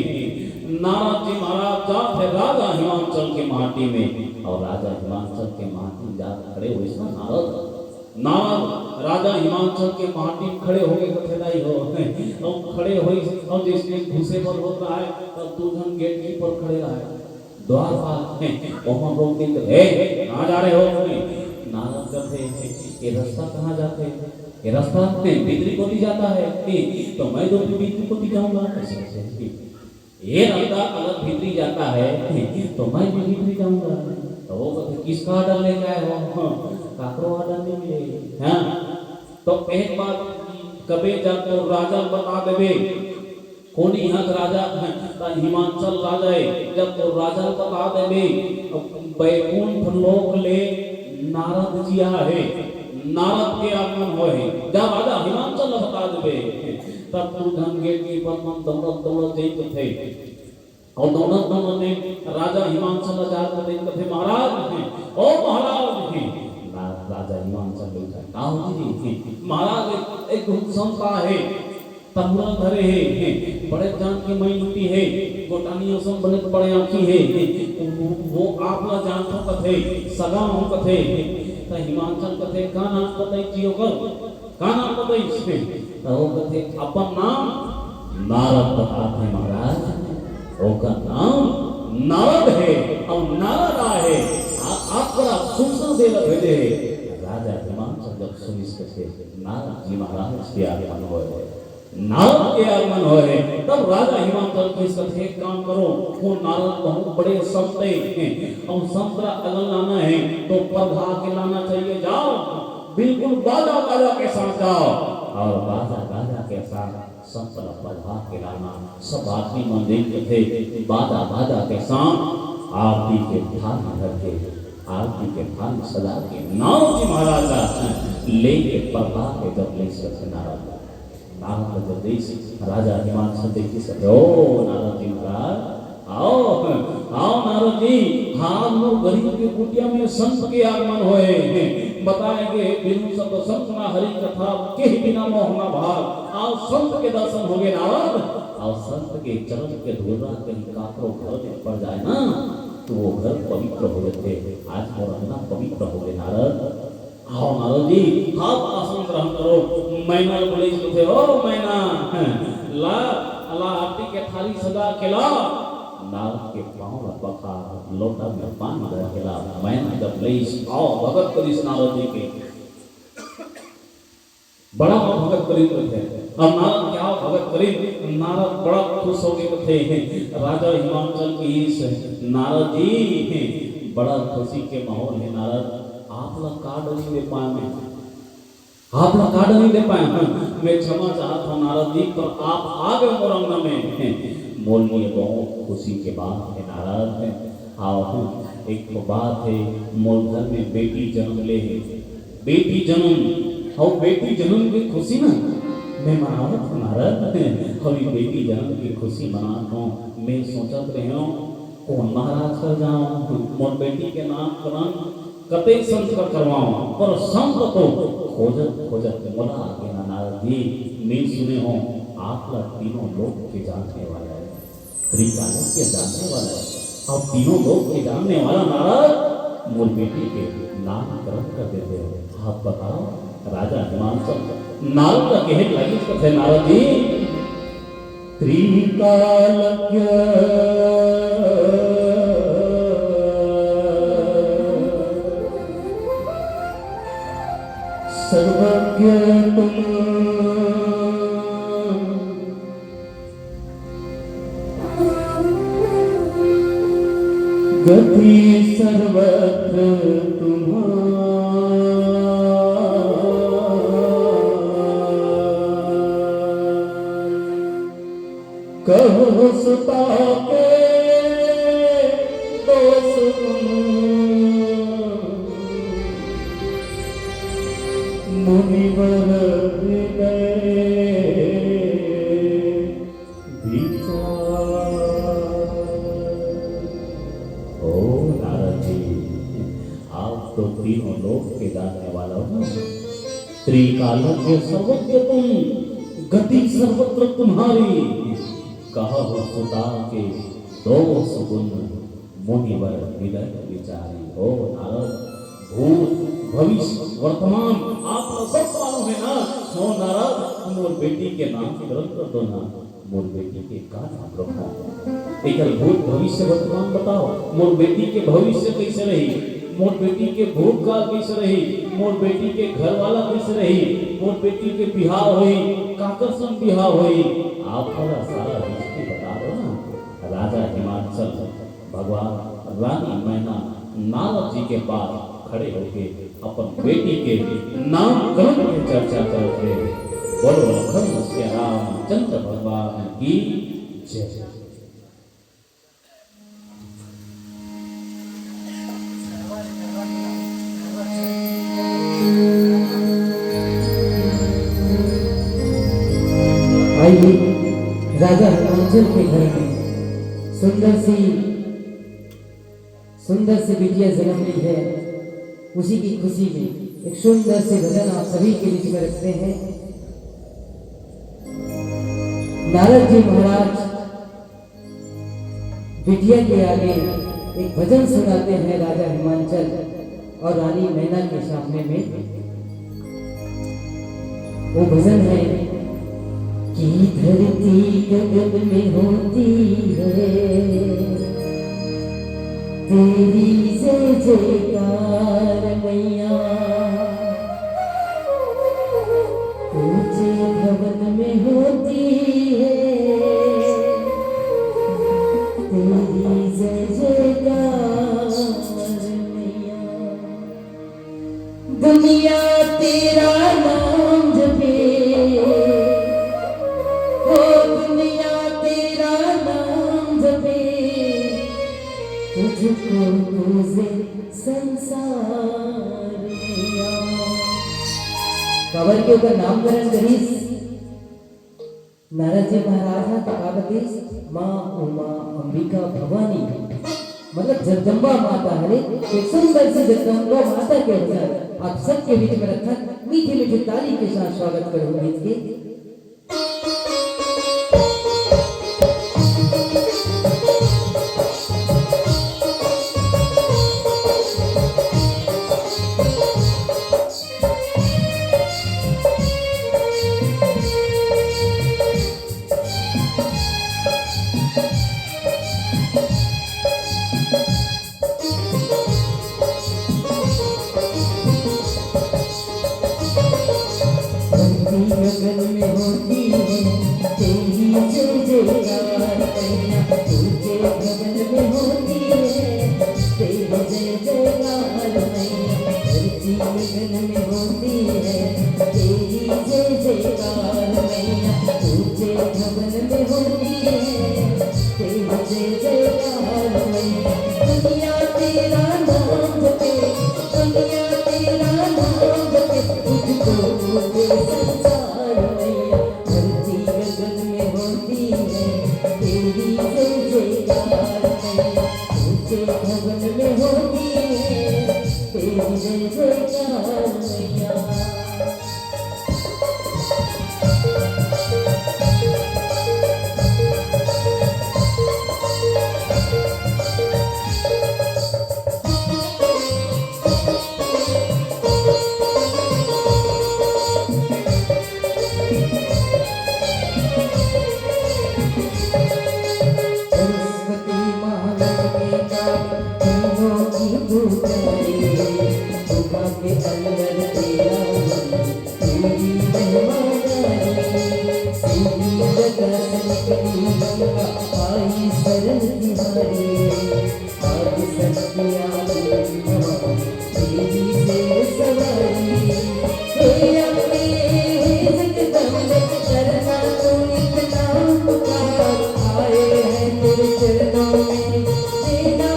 नारद जी महाराज जात हे राजा हिमांचल के माटी में, अउ राजा हिमांचल के माटी में जात खड़े होइस ना नारद। नारद राजा हिमांचल के माटी में खड़े होके कथे, "दाई हो।" अउ खड़े होइस, अउ जइसने घुसे बर होत हे, त दू झन gatekeeper खड़े हे, द्वारपाल हे, ओमन रोक के कथे, "ए, कहाँ जा रहे हो?" नारद कथे, "ये रस्ता कहाँ जाथे? ये रस्ता भीतरी कोती जाता है, तो मैं तो भीतरी कोती जाऊंगा।" अइसे कथे, ये रस्ता अलग भीतरी जाता है, तो मैं भी भीतरी जाऊंगा। त ओ कथे, "किसका order लेके आए हो?" "हाँ, काकरो order नइ मिले।" हाँ, त एक बात कबे, जब तोर राजा ल बता देबे, कोन इहाँ के राजा हे, त हिमांचल राजा हे, जब तोर राजा ल बता देबे, बैकुंठ लोक ले नारद जी आए हे, नारद के आगमन होए हे, जा राजा हिमांचल ल बता देबे। तब दू झन gatekeeper मन दौड़त दौड़त जाई कथे। अउ दौड़त दौड़त एक राजा हिमांचल ला जाके कथे, "महाराज हे, ओ महाराज हे।" ना-, राजा हिमांचल बइठा, "का हो जी?" "महाराज, एक, एक घुन संत आहे, तंबुरा धरे हे, हे, बड़े जान के मई मुट्ठी हे, गोटानी असन बने बड़े आँखी हे, हे, वो, वो आप ला जानथों कथे, सगा हूँ कथे।" त हिमांचल कथे, "का नाम बताई जी ओकर?" का नाम बताइस? त ओ कथे, "अपन नाम नारद बताथे महाराज, ओकर नाम नारद हे, अउ नारद आहे, आ-, आप करा सूचना दे ला भेजे हे।" राजा हिमांचल जब सुनिस कथे, "नारद जी महाराज के आगमन होए हे, नारद के आगमन होए हे।" तब राजा हिमांचल कहिस कथे, "एक काम करो, वो नारद बहुत बड़े संत हे, अउ संत ला अगर लाना हे, तो परघा के लाना चाहिए, जाओ।" बिल्कुल बाजा बाजा के साथ जाओ अउ बाजा बाजा के साथ संत ला परघा के लाना। सब आदमी मन देख के थे बाजा बाजा के साथ आरती के थारी धर के, आरती के थारी सजा के नारद जी महाराज ला लेके परघा के जब ले सकते नारद, नारद जब देश राजा हिमांचल देखी सकते, "ओ नारद जी महाराज, आओ, आओ नारद जी, आज मोर गरीब के कुटिया में संत के आगमन होए हे।" बताए गे बिनु सत संत ना हरि कथा, केहि बिना मोह ना भाग। आज संत के दर्शन होगे नारद, अउ संत के चरण के धूल कहीं काकरो घर में पड़ जाए ना, तो वो घर पवित्र हो जाथे। आज मोर अंगना पवित्र होगे नारद। आओ नारद जी, आप आसन ग्रहण करो। मैना ल बोले कथे, "ओ मैना, ला, ला आरती के थारी सजा के ला।" नारद के पाँव ला पखार, लोटा में पानी धर के ला। मैना जब लइस, आओ भगत करिस नारद जी के। बड़ा भगत करिन रथे। अब नारद क्या भगत करिन, नारद बड़ा खुश होके कथे, "राजा हिमांचल कहिस, नारद जी, बड़ा खुशी के माहौल हे नारद, आप ला card नइ दे पाए मैं, आप ला card नइ दे पाए हंव, मैं क्षमा चाहत हंव नारद जी, पर आप आ गए मोर अंगना में, मोर लिए बहुत खुशी के बात हे नारद।" आओ, एक ठो बात हे, मोर घर में बेटी जन्म ले हे, बेटी जन्म, अउ बेटी जन्म के खुशी ना मैं मनावत हंव नारद, अउ ये बेटी जन्म के खुशी मनात हंव। मैं सोचत रहेंव, कोन महाराज कर जांव, मोर बेटी के नामकरण कते संत कर करवांव, पर संत तो खोजत खोजत मोला आगे ना नारद जी। मैं सुने हंव, आप ला तीनों लोक के जानने वाला हे। त्रिकाल के जानने वाला हे, अउ तीनों लोक के जानने वाला नारद, मोर बेटी के नामकरण कर देते हो। आप बताओ, राजा हिमांचल नारद ला कहे लगिस कथे, नारद जी, त्रिकालज्ञ सर्वज्ञ तुम, गति सर्वत्र तुम्हारी। कहो सुता के दोष तुम, मुनिवर हृदय विचार। ओ नारद जी, आप तो तीनों लोक के जानने वाला हो ना। त्रिकालज्ञ सर्वज्ञ तुम, गति सर्वत्र तुम्हारी। कहहु सुता के दोष गुण, मुनिवर हृदय विचारी। हो नारद, भूत, भविष्य, वर्तमान, आप ला सब मालूम हे ना? हो नारद, मोर बेटी के नामकरण कर दो ना। मोर बेटी के का नाम रखों? एकर भूत, भविष्य, वर्तमान बताओ। मोर बेटी के भविष्य कइसे रही? मोर बेटी के भूतकाल कइसे रही? मोर बेटी के घरवाला कइसे रही? मोर बेटी के बिहाव होही, काकर संग बिहाव होही? आप मोला सारा history बता दो ना। राजा हिमांचल, भगवान, रानी मैना नारद जी के पास खड़े होके अपन बेटी के नामकरण के चर्चा करत हे। बोलो लखन सिया रामचंद्र भगवान की जय। आइए, राजा हिमांचल के घर में सुंदर सी, सुंदर सी बिटिया जन्म ली है, उसी की खुशी में एक सुंदर से भजन आप सभी के बीच में रखते हैं। नारद जी महाराज बिटिया के आगे एक भजन सुनाते हैं राजा हिमांचल और रानी मैना के सामने में। वो भजन है कि धरती गगन में होती है तेरी जय जयकार मैया, ऊंचे भवन में होती है तेरी जय जयकार मैया। दुनिया तेरा नाम जपे, हो दुनिया तेरा नाम जपे, तुझको पूजे संसार मैया। काबर के ओकर नामकरण करिस नारद जी महाराज ह, त का बतिस, माँ उमा अंबिका भवानी, मतलब जगदम्बा माता हरे। एक सुंदर सी जगदम्बा माता के भजन आप सबके बीच में रखत, मीठी मीठी ताली के साथ स्वागत करो गीत के। में होती है तेरी जय जयकार मैया, ऊंचे भवन में होती है तेरी जय जयकार मैया, धरती गगन में होती है तेरी जय जयकार मैया, ऊंचे भवन में होती है तेरी जय जयकार मैया। दुनिया तेरा नाम जपे, दुनिया तेरा नाम जपे, तुझको पूरे संसार मैया। धरती गगन में होती है तेरी जय जयकार मैया, ऊंचे भवन में होती है तेरी जय जयकार मैया। सरस्वती महालक्ष्मी का तीनों की पूजा रे, दुनिया के अंदर तेरा नाम, तेरी महिमा गाई। सीधी जगह से निकली गंगा, आई शरण तिहारी। आदि शक्ति आदि भवानी, तेरी शेर सवारी। हे अम्बे, हे जगदम्बे, करना तू इतना उपकार। आए हैं तेरे चरणों में, देना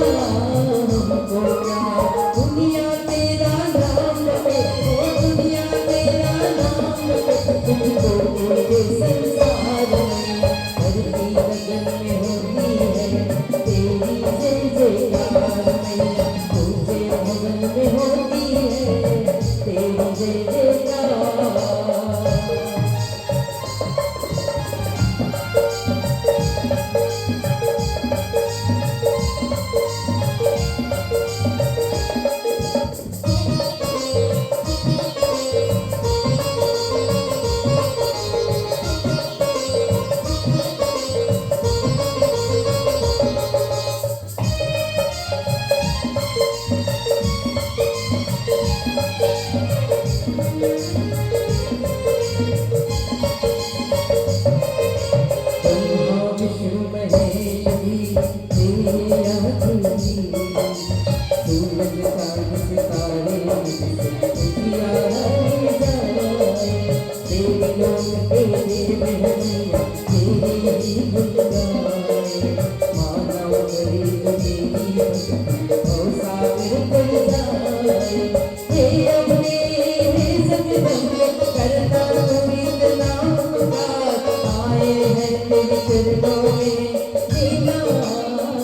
हमको प्यार। दुनिया तेरा नाम जपे, ओ दुनिया तेरा नाम जपे, तुझको पूरे संसार में। धरती गगन में होती है तेरी जय जयकार मैया, ऊंचे भवन में होती है तेरी जय जयकार। ब्रह्मा विष्णु महेश भी तेरी आरती, सूरज चांद सितारे तुझसे उजियारा हो जाए। तेरे लोक के देव हैं मैया, तेरे ही गुण गाए। मानव करे जो तेरी भक्ति, भवसागर तर जाए। हे अम्बे, हे जगदम्बे, करना तू इतना उपकार। आए हैं तेरे चरणों में, देना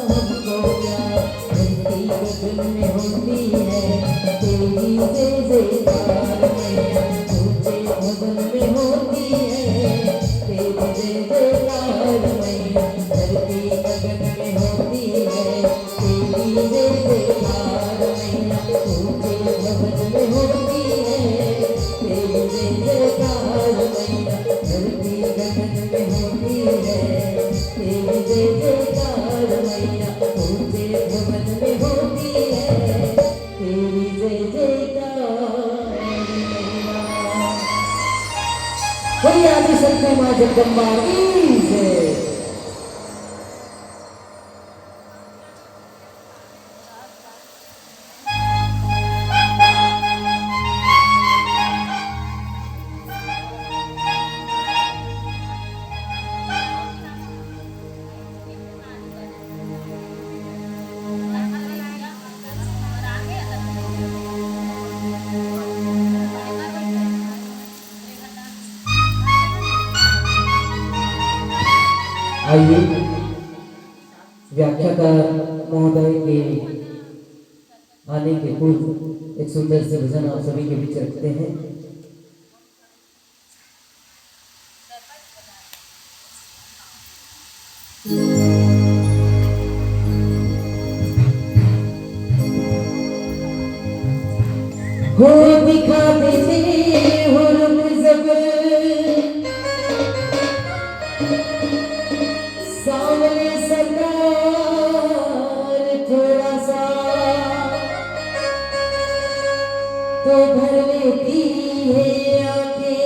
हमको प्यार। धरती गगन में होती है तेरी जय जयकार मैया, ऊंचे भवन में होती है तेरी जय जयकार मैया। धरती गगन में होती है तेरी जय जयकार मैया, ऊंचे भवन में होती है तेरी जय जयकार मैया। धरती गगन में होती है तेरी जय जयकार मैया, ऊंचे भवन में होती है तेरी जय जयकार मैया। बोलिए आदि शक्ति माँ जगदम्बा की जय। आइए, व्याख्याकार महोदय के आने के पूर्व एक सुंदर से भजन आप सभी के बीच रखते हैं। हो दिखा देते हो रुक जब सामने सरकार थोड़ा सा तो भर लेती है आंखें।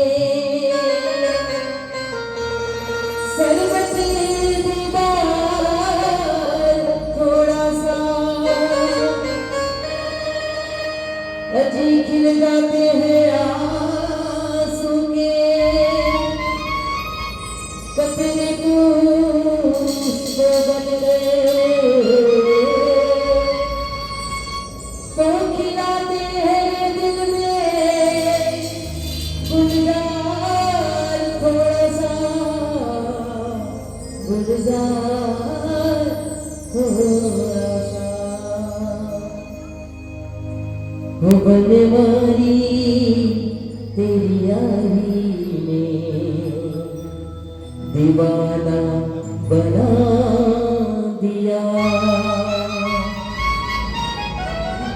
जाते हैं आंसू के कतरे पुष्प बन गए। तो खिलाते हैं दिल में गुलजार थोड़ा सा, गुलजार थोड़ा सा। हो बनवारी, तेरी यारी ने दीवाना बना दिया,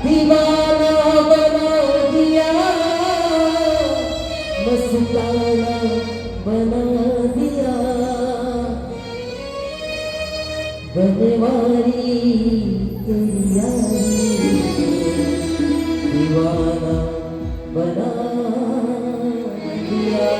दीवाना बना दिया, मस्ताना बना दिया। बनवारी, तेरी यारी दीवाना बना दिया।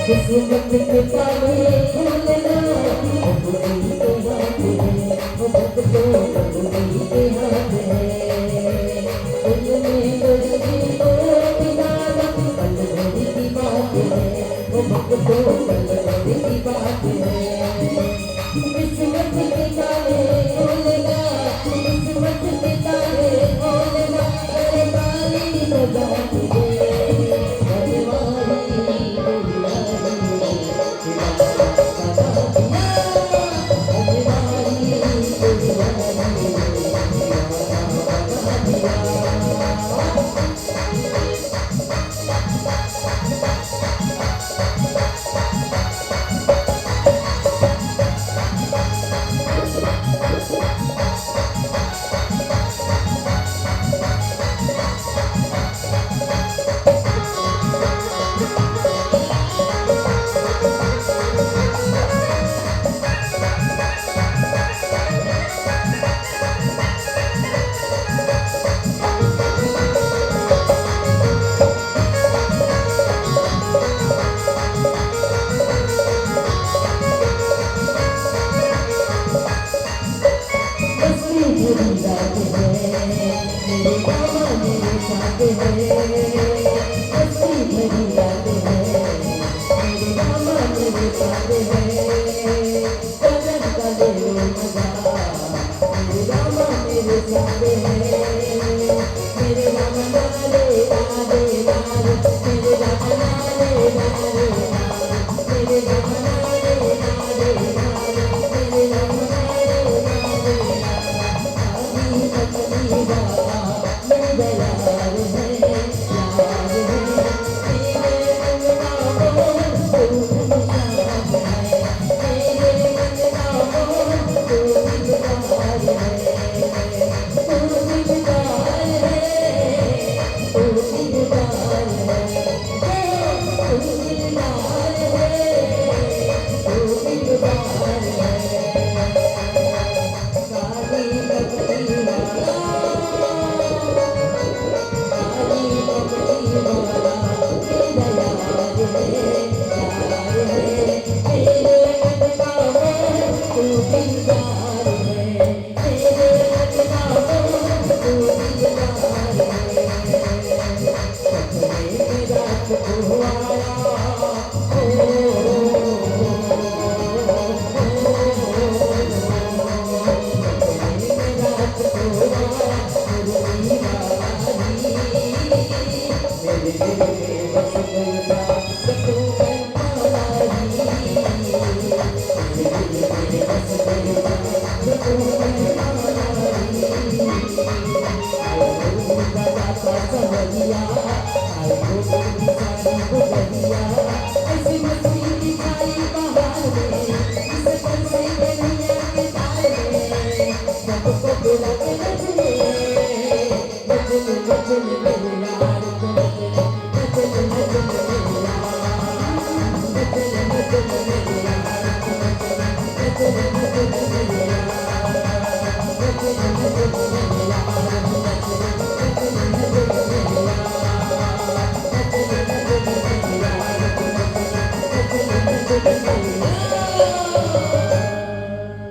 किस्मत के ताले खोलना, अब उनके हाथ है, वो वक्त तो अब उनके हाथ है। उनमें कुछ भी तो ठिकाना, पल भर की बात है, वो वक्त तो पल भर की बात है। किस्मत के ताले खोलना, किस्मत के ताले खोलना, अरे ताली बजा के दे, अरे वाली, अरे वाली।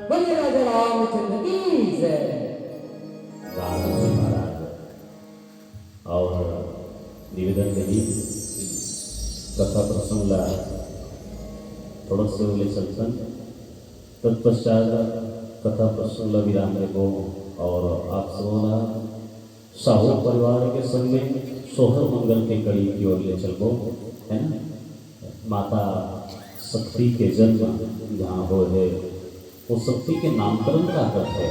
बोलिए राजा रामचंद्र की जय। राम जी महाराज। और निवेदन रही, कथा प्रसंग ला थोड़ा से ले चलतन, तत्पश्चात कथा प्रसंग ला विराम देबो और आप सबो ला साहू परिवार के संग में सोहर मंगल के कड़ी की ओर ले चलबो, है ना? माता शक्ति के जन्म जहाँ होए हे, वो शक्ति के नामकरण का करथे?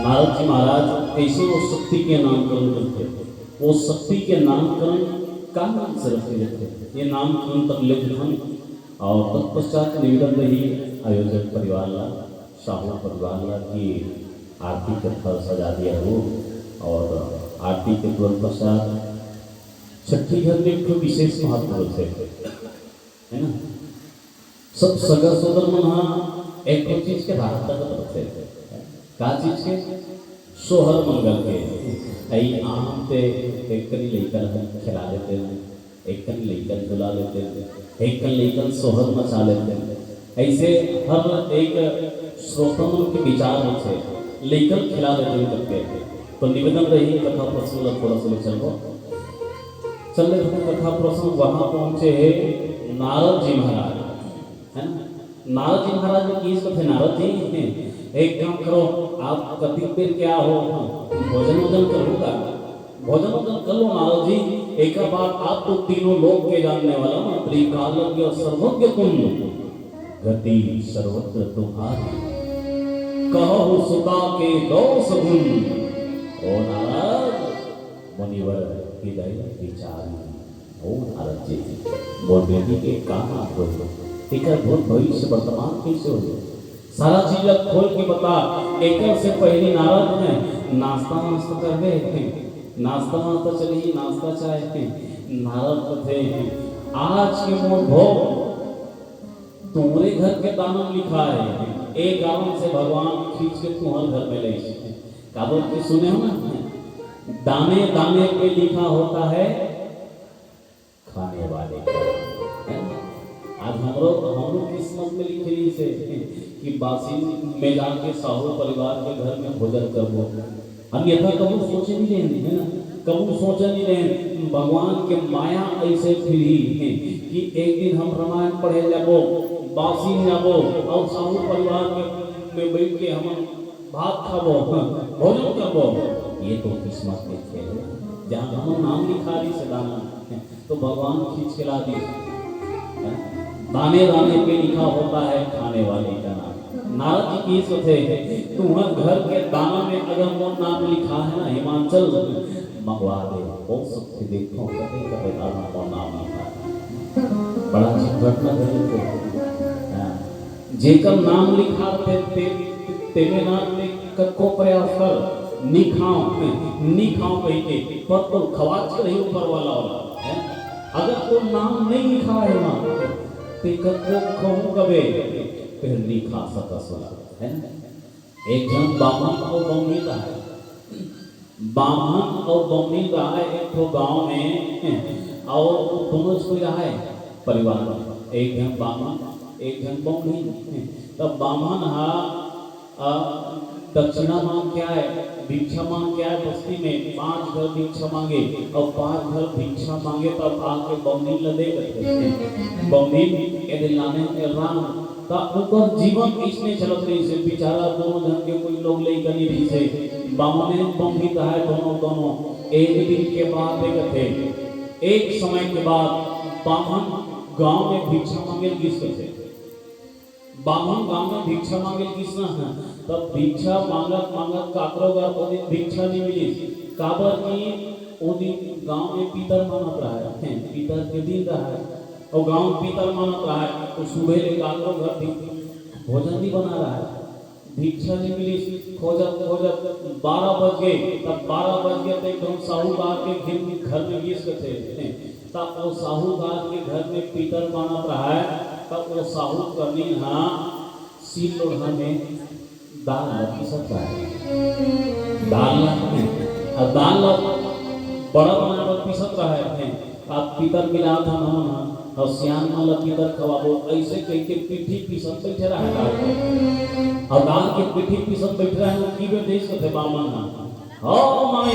नारद जी महाराज कैसे वो शक्ति के नामकरण करथे? वो शक्ति के नामकरण का नाम से रखे जाथे? ये नामकरण तक ले चलतन और तत्पश्चात निवेदन रही आयोजक परिवार ला, साहू परिवार ला कि आरती के फल सजा दिया हो और आरती के तुरंत पश्चात छट्ठी घाट में एक ठो विशेष महत्व रथे, है ना? सब सगा सोदर मन हा एक ठो चीज के राह तकत रथे। का चीज के? सोहर मंगल के। अई आम ते एक कनी लइका ल खिला देते हैं, एक कन लइका ल झुला लेते हैं, एक कन लइका ल सोहर मचा लेते हैं। ऐसे हर एक श्रोता मन के विचार होथे, लइका ल खिला लेते हैं करके। तो निवेदन रही, कथा प्रसंग ला थोड़ा सा ले चलबो। चल ले हम कथा प्रसंग वहां पहुंचे हे नारद जी महाराज, है ना? नारद जी महाराज ने किहिस कथे, नारद जी, एक काम करो, आप कतिक बेर के आ हो, भोजन वोजन करो का? भोजन वोजन कर लो नारद जी। एक बात आप तो तीनों लोक के जानने वाला मंत्री, कालज्ञ और सर्वज्ञ तुम, गति सर्वत्र तुम्हारी, कहहु सुता के दोष गुण। ओ नारद, मुनिवर हृदय विचारी। ओ नारद जी, मोर बेटी के का नाम होही? एकर भूत भविष्य वर्तमान कैसे होही? सारा चीज ला खोल के बता। एकर से पहली नारद ने नाश्ता वास्ता करबे, नाश्ता वास्ता चलही, नाश्ता चाय। नारद कथे, आज के मोर भोग तुम्हरे घर के दाना लिखा है, ए कारण से भगवान खींच के तुम्हर घर में ले। काबर के सुने हो ना, दाने दाने पे लिखा होता है खाने वाले का, है ना? आज हमरो, हमरो किस्मत में लिखे रहिसे कि बासी में जाके साहू परिवार के घर में भोजन करबो। अन्यथा कबू सोचे नहीं रहेन, है ना? कबू सोचे नहीं रहेन। भगवान के माया ऐसे फिरही कि एक दिन हम रामायण पढ़े जाबो, बासी में जाबो और साहू परिवार के में बैठ के हम भात खाबो, भोजन करबो। ये तो किस्मत के खेल है। जहाँ हमर नाम लिखा रहिसे दाना, तो भगवान खींच के ला दिस। दाने दाने पे लिखा होता है खाने वाले का नाम। नारद जी किहिस होथे, तुम्हर घर के दाना में अगर मोर नाम लिखा है ना हिमांचल, मंगवा दे, हो सकथे देखो कते कते दाना मोर नाम लिखा है। बड़ा अजीब घटना घटित होथे। हाँ। जेकर नाम लिखा रथे, ते, तेमे नाम में कतको प्रयास कर, नी खाओ, नी खाओ कहिके, पर तो खवाच के रही ऊपर वाला वाला, है? अगर तो नाम नहीं लिखा है वहाँ, ते कतको खाऊं कबे, फिर नी खा सकस वाला, है ना? एक झन बामन अउ बमनी रहे। बामन अउ बमनी रहे एक ठो गांव में, अउ दोनों झन रहे परिवार में, एक झन बामन, एक झन बमनी। तब बामन हा, आ, दक्षिणा मांग के आए, भिक्षा मांग के आए बस्ती में, पांच घर भिक्षा मांगे, अउ पांच घर भिक्षा मांगे तब आके बमनीन ल दे कथे। बमनीन एदे लाने ए राम, त ओकर जीवन इसने चलत रहिसे, बेचारा दोनों झन के कोई लोग लइका नहीं रहिसे, बामने बमनीन रहाय दोनों, दोनों। एक दिन के बात हे कथे, एक समय के बाद बामन गांव में भिक्षा मांगे ल गिस कथे। बामन गांव में भिक्षा मांगे ल गिस ना, तब भिक्षा मांगत मांगत काकरो घर ओ दिन भिक्षा नहीं मिलिस, काबर कि ओ दिन गांव में पितर मानत रहाय, हैं, पितर के दिन रहाय, अउ गांव में पितर मानत रहाय, तो सुबह ले काकरो घर भी भोजन नहीं बना रहाय। भिक्षा नहीं मिलिस, खोजत खोजत बारह बज गए। तब बारह बज गए तो एकदम साहूकार के घर, घर में गिस कथे। तब वो साहूकार के घर में पितर मानत रहाय, तब वो साहूकरनीन हा सील लोढ़ा में दाल ल पीसत रहाय। दाल ल, अब दाल ल बड़ा बनाए बर पीसत रहाय। अब पितर मिलात हन हमन ह, अउ सियान मन ल पितर खवाबो, अइसे कहिके पीठी पीसत बइठे रहाय दाल के। अउ दाल के पीठी पीसत बइठे रहाय, ओ की बेर देस कथे बामन ह, "ओ माई,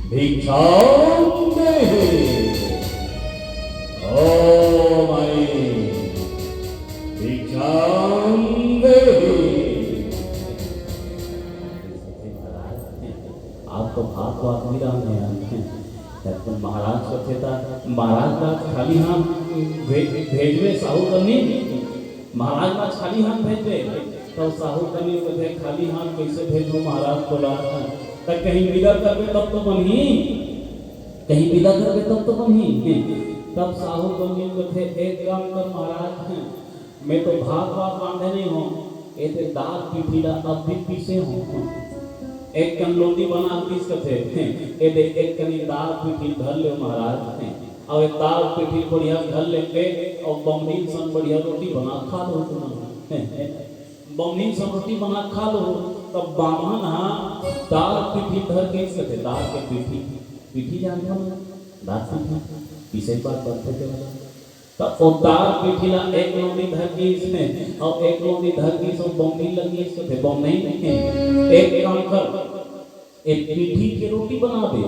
भिक्षाम देहि, ओ माई, भिक्षाम देहि।" आप तो भात वात नहीं रांधे हैं। तब तो महाराज कथे ता, महाराज का खाली हाथ भे-, भेजबे साहूकरनीन, महाराज का खाली हाथ भेजबे। तब साहूकरनीन कथे, "खाली हाथ कैसे भेजबो महाराज तोला? त कहीं बिदा करबे तब तो बनही, कहीं बिदा करबे तब तो बनही।" तब साहूकरनीन कथे, "एक काम कर महाराज, मैं तो भात वात रांधे नहीं हों, एते दाल पीठी ला अब भी पीसे हों।" एक कन लोटी बना पीस कथे, एदे एक कनी दाल पीठी धर ले महाराज, अउ ए दाल पीठी बढ़िया धर ले के, अउ बमनीन सन बढ़िया रोटी बना खा लो तुमन। बमनीन सन रोटी बना खा लो। तब बामन हा दाल पीठी धर के कथे, दाल के पीठी, पीठी जानथन, दाल पीठी, पीसे के बाद बनथे तेला। त ओ दाल पीठी ला एक लोटी धर के इसने, अउ एक लोटी धर के सो बमनीन ल गिस कथे, बमनीन, एक काम कर, एक पीठी के रोटी बना दे,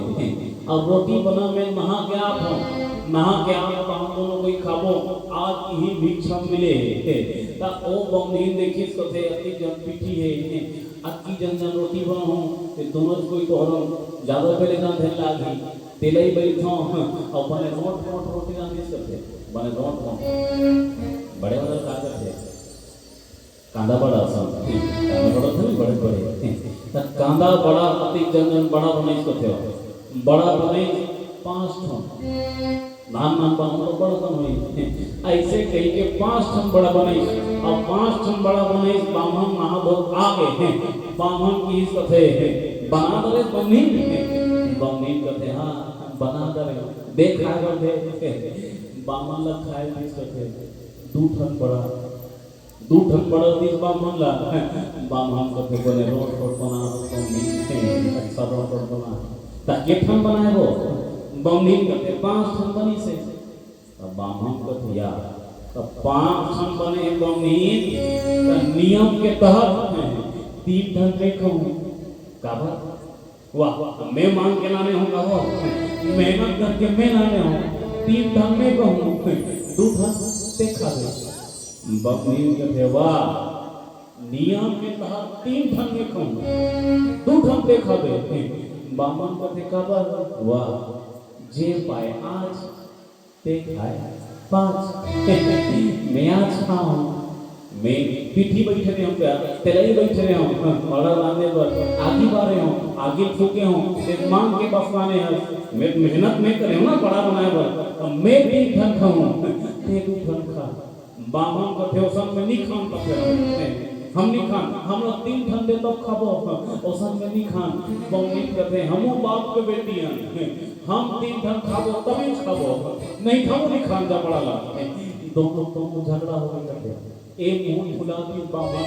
अउ रोटी बना, मैं नहा के आत हों, नहा के आत हों, हम दोनों कोई खाबो, आज इही भिक्षा मिले। त ओ बमनीन देखिस कथे, अति जन पीठी हे, अति जन जन रोटी बनाहूं, ते दोनों कोई तोहर ज्यादा पहले ना धर लागी। तेलई बइठो, अउ बने रोंठ रोंठ रोटी रांधिस कथे, बने रोंठ रोंठ। बड़े वाला का कथे? कांदा बड़ा असन। कांदा बड़ा थे, बड़े बड़े। त कांदा बड़ा, अति जन जन बड़ा बनइस कथे। बड़ा बनइस पांच ठन। नान नान बनहूं तो बड़ा बनहूं। अइसे कहिके पांच ठन बड़ा बनइस। अउ पांच ठन बड़ा बनइस, बामन नहा धो आ गे। बामन किहिस कथे, "बना डरे बमनीन?" बमनीन कथे, "हां, बना डरे, दे खाए बर दे।" बामन ल खाए दिस कथे, दू ठन बड़ा, दू ठन बड़ा दिस बामन ल। बामन कथे, "बने रोंठ रोंठ बना, बमनीन, अच्छा रोंठ रोंठ बना।" त के ठन बनाए वो? बमनीन कथे, "पांच ठन बनिस हे।" त बामन कथे, "या, त पांच ठन बने हे बमनीन, त नियम के तहत तीन ठन मैं खाहूं।" काबर? वाह, मैं मांग के लाने हों का हो? मेहनत करके मैं लाने हों, तीन ठन मैं खाहूं, दू ठन ते खाबे। बमनीन कथे, "वाह, नियम के तहत तीन ठन मैं खाहूं, दू ठन ते खाबे।" बामन कथे, "काबर?" "वाह, जे पाए आज, ते खाए पांच।" मैं आज खाहूं, मैं पीठी बइठे रहेंव, तेलई बइठे रहेंव, बड़ा रांधे बर आगी बारे हों, आगी फूके हों, ते मांग के बस लाने हस, मैं मेहनत मैं करे हों ना बड़ा बनाए बर, त मैं तीन ठन खाहूं, ते दू ठन खा। बामन कथे, "ओसन मैं नी खान।" त फेर हम नी खान, हमला तीन ठन दे तब खाबो, ओसन मैं नी खान। बमनीन कथे, "हमू बाप के बेटी हन, हम तीन ठन खाबो तभी खाबो, नहीं खाबो नी खान जा बड़ा ला।" दोनों दोनों झगड़ा हो गे कथे, ए मुंह फुला दिस बामन,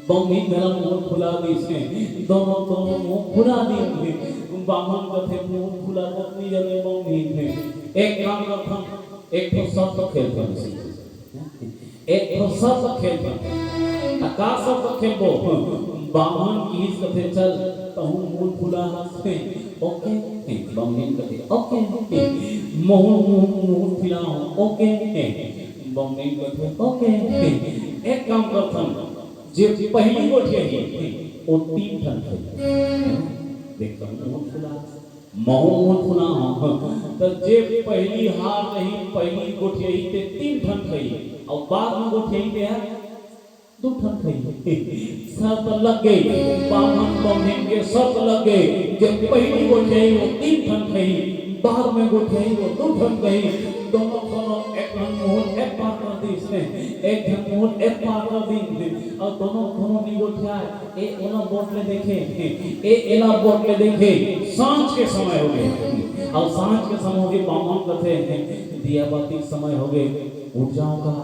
बमनीन घला मुंह फुला दिस हे, दोनों दोनों मुंह फुला दिस हे। बामन कथे, "मुंह फुला तो नी जाने बमनीन हे, एक काम करथन, एक ठो शर्त खेलथन।" एक ठो शर्त खेलथन। का सब खेलबो? बामन किहिस कथे, "चल, तहूँ मुँह फुला हस।" "ओके।" बमनीन कथे, "ओके।" महूँ मुँह, मुँह फुलाहूँ, "ओके।" बमनीन कथे, "ओके।" एक काम करथन, जे पहिली गोठियाही, ओ तीन ठन खाही। देख, मुँह फुला, महूँ मुँह फुलाहूँ। त जे पहिली हार जाही, पहिली गोठियाही, ते तीन ठन खाही, अउ बाद में गोठियाही ते ह दू ठन खाही। शर्त लग गे, बामन बमनीन के शर्त लग गे, जे पहिली गोठियाही, ओ तीन ठन खाही, बाद में गोठियाही, ओ दू ठन खाही। दोनों, दोनों, एक ठन मुँह एपार कर दिस, एक ठन मुँह एपार कर दिस, अउ दोनों, दोनों नी गोठियाय। ए ओला बोट ले देखे, ए एला बोट ले देखे, सांझ के समय होगे। अउ सांझ के समय होगे, बामन कथे, "दिया बाती के समय होगे, उठ जाव का?"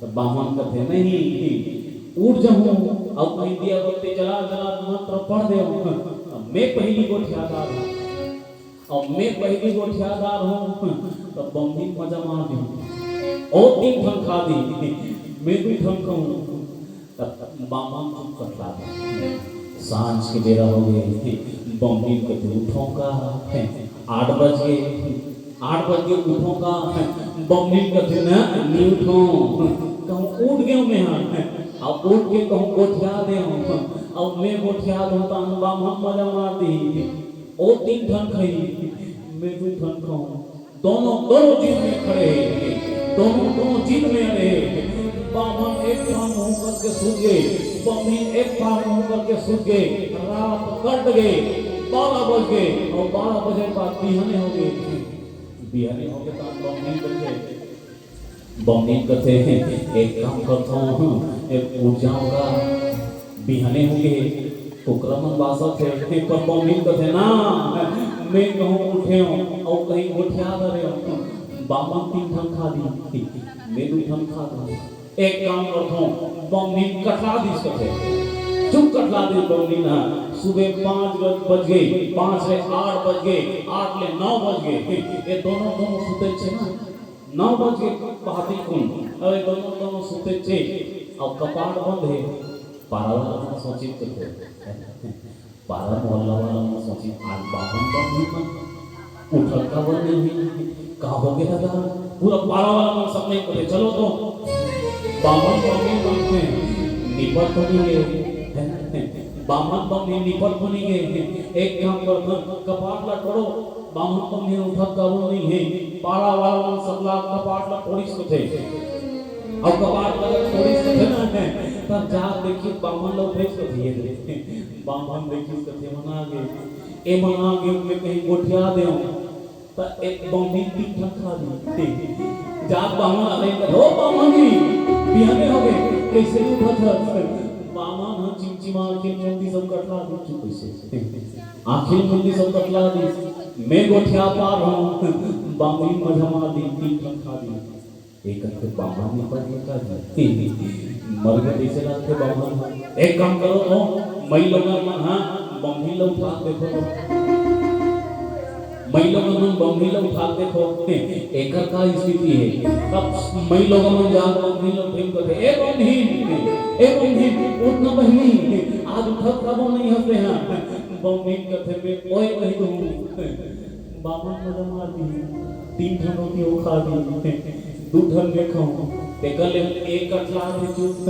त बामन कथे, "नहीं, उठ जाहूँ, अउ कहीं दिया बत्ती जला जला मंत्र पढ़ देव, मैं पहिली गोठियादार हूँ।" अउ मैं पहिली गोठियादार हूँ, त बमनीन मजा मार दी। ओ तीन ठन खा दी, मैं दू ठन खाहूँ। त बामन चुप कटला दी। सांझ के बेरा होगे, बमनीन कथे, "उठों का?" आठ बज गे, आठ बज गे, "उठों का?" बमनीन कथे, "ना, नी उठों।" कहूँ, "उठ गेव मैं हा।" अउ उठ के कहूँ, "गोठिया देव।" अउ मैं गोठिया दूँ, त बामन मजा मार दी। ओ तीन ठन खाही, मैं दू ठन खाहूँ। दोनों, दोनों जिद में खड़े हे, दोनों, दोनों जिद में अड़े हे। बामन एक पाँव मुँह करके सुत गे, बमनीन एक पाँव मुँह करके सुत गे। रात कट गे, बारह बज गे, अउ बारह बजे के बाद बिहने होगे। बिहने होगे त बमनीन कथे, बमनीन कथे, "एक काम करथों, एक उठ जाव का, बिहने होगे, कुकरा मन बासत हे।" पर बमनीन कथे, "ना, मैं कहूँ उठेव, अउ कहीं गोठिया धरेव।" बामन तीन ठन खा दी, मैं दू ठन खा दूँ। एक काम करथों, बमनीन कटला दिस कथे, चुप कटला दिस बमनीन हा। सुबह पाँच बज, बज गे, पाँच ले आठ बज गे, आठ ले नौ बज गे, ए दोनों, दोनों सुते छे ना, नौ बज गे पहाती कुन, अउ ए दोनों, दोनों सुते छे, अउ कपाट बंद हे। पारा वाला मन सोचिस कथे, पारा मोहल्ला वाला मन सोचिस, "आज बामन बमनीन मन उठत काबर नइ हे? का होगे दादा?" पूरा पारा वाला मन सब नइ करे, "चलो तो, बामन बमनीन मन हे, निपट तो नइ गे, हे ना? बामन बमनीन निपट तो नइ गे, हे। एक काम करथन, कपाट ला तोड़ो, बामन बमनीन उठत काबर नइ हे?" पारा वाला मन सब ला कपाट ला तोड़िस कथे। अउ कपाट ला जब तोड़िस कथे ना, तब जात देखिस बामन ला उठाइस कथे, ये दे। बामन देखिस कथे, "ए मन आ गे, ए मन आ गे, मैं कहीं गोठिया देव।" त एक बमनीन तीन ठन खा दी। जात बामन आले, "ओ बामन जी, बिहने होगे, कइसे उठत हस?" बामन ह चिमचिमा के मुंदी सब कटला दी, चुप कइसे। आँखी मुंदी सब कटला दी, "मैं गोठिया पार हूँ।" बमनीन मजा मार दी, तीन ठन खा दी। एक करके बामन निपट गे का जी? मर गे कइसे लागथे बामन? एक काम करो तो, मई लोगन मन हा बमनीन ल उठा के देखो तो। मई लोगन मन बमनीन ल उठा के देखो। एकर का स्थिति हे? तब मई लोगन मन जाके बमनीन ल उठा के कथे, "ए बमनीन, ए बमनीन, उठ ना बहिनी, आज उठत काबर नइ हस तेहा?" बमनीन कथे, "मैं ओए कहि दूँ।" बामन मजा मार दी, तीन ठन रोटी ओ खा दी, दू ठन मैं खाऊं, तेकर ले एक कटला दे चुप,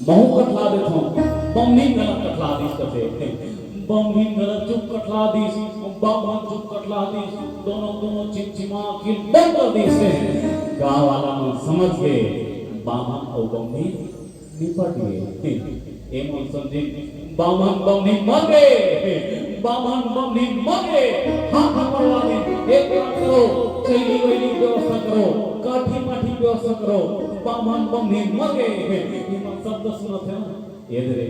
महू कटला देथों, बमनीन घला कटला दिस कथे, बमनीन घला चुप कटला दिस, बामन चुप कटला दिस, दोनों, दोनों चिमचिमा के बंद कर दिस हे। गांव वाला मन समझ गे, बामन अउ बमनीन निपट गे। ए मन समझिन, बामन बमनीन मर गे, बामन बमनीन मर गे। हाथ ऊपर वाले, एक काम करो, चैली वैली व्यवस्था करो, काठी माठी व्यवस्था करो, बामन बमनीन मर गे। ए मन शब्द सुनत हे ना, ए दे रे,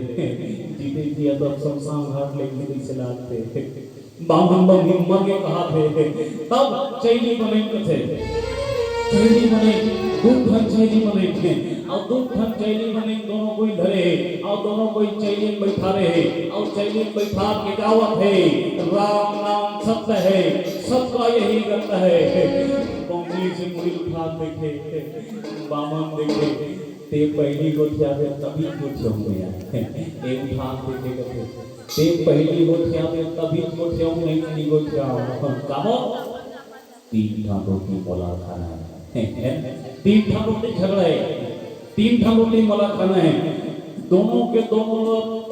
जीते जी अब शमशान घाट ले कइसे लागथे। बामन बमनीन मर गे कहाथे, तब चैली बनइन कथे। चैली बनइन, दू ठन चैली बनइन हे, अउ दू ठन चैली बनइन, दोनों कोई धरे हे, अउ दोनों कोई चैली में बैठारे हे, अउ चैली में बैठा के गावत हे, "राम नाम सत्य है, सबका यही गत है।" बमनीन से मुड़ी उठा देखे, बामन देखे, ते पहिली गोठियाबे तभी गोठियाहूं मैं। ए उठान देके कथे, ते पहिली गोठियाबे तभी गोठियाहूं, नहीं, नहीं गोठियाहूं। काबर? तीन ठन रोटी मोला खाना हे। तीन ठन रोटी झगड़ा हे, तीन ठन रोटी मोला खाना हे। दोनों के दोनों लोग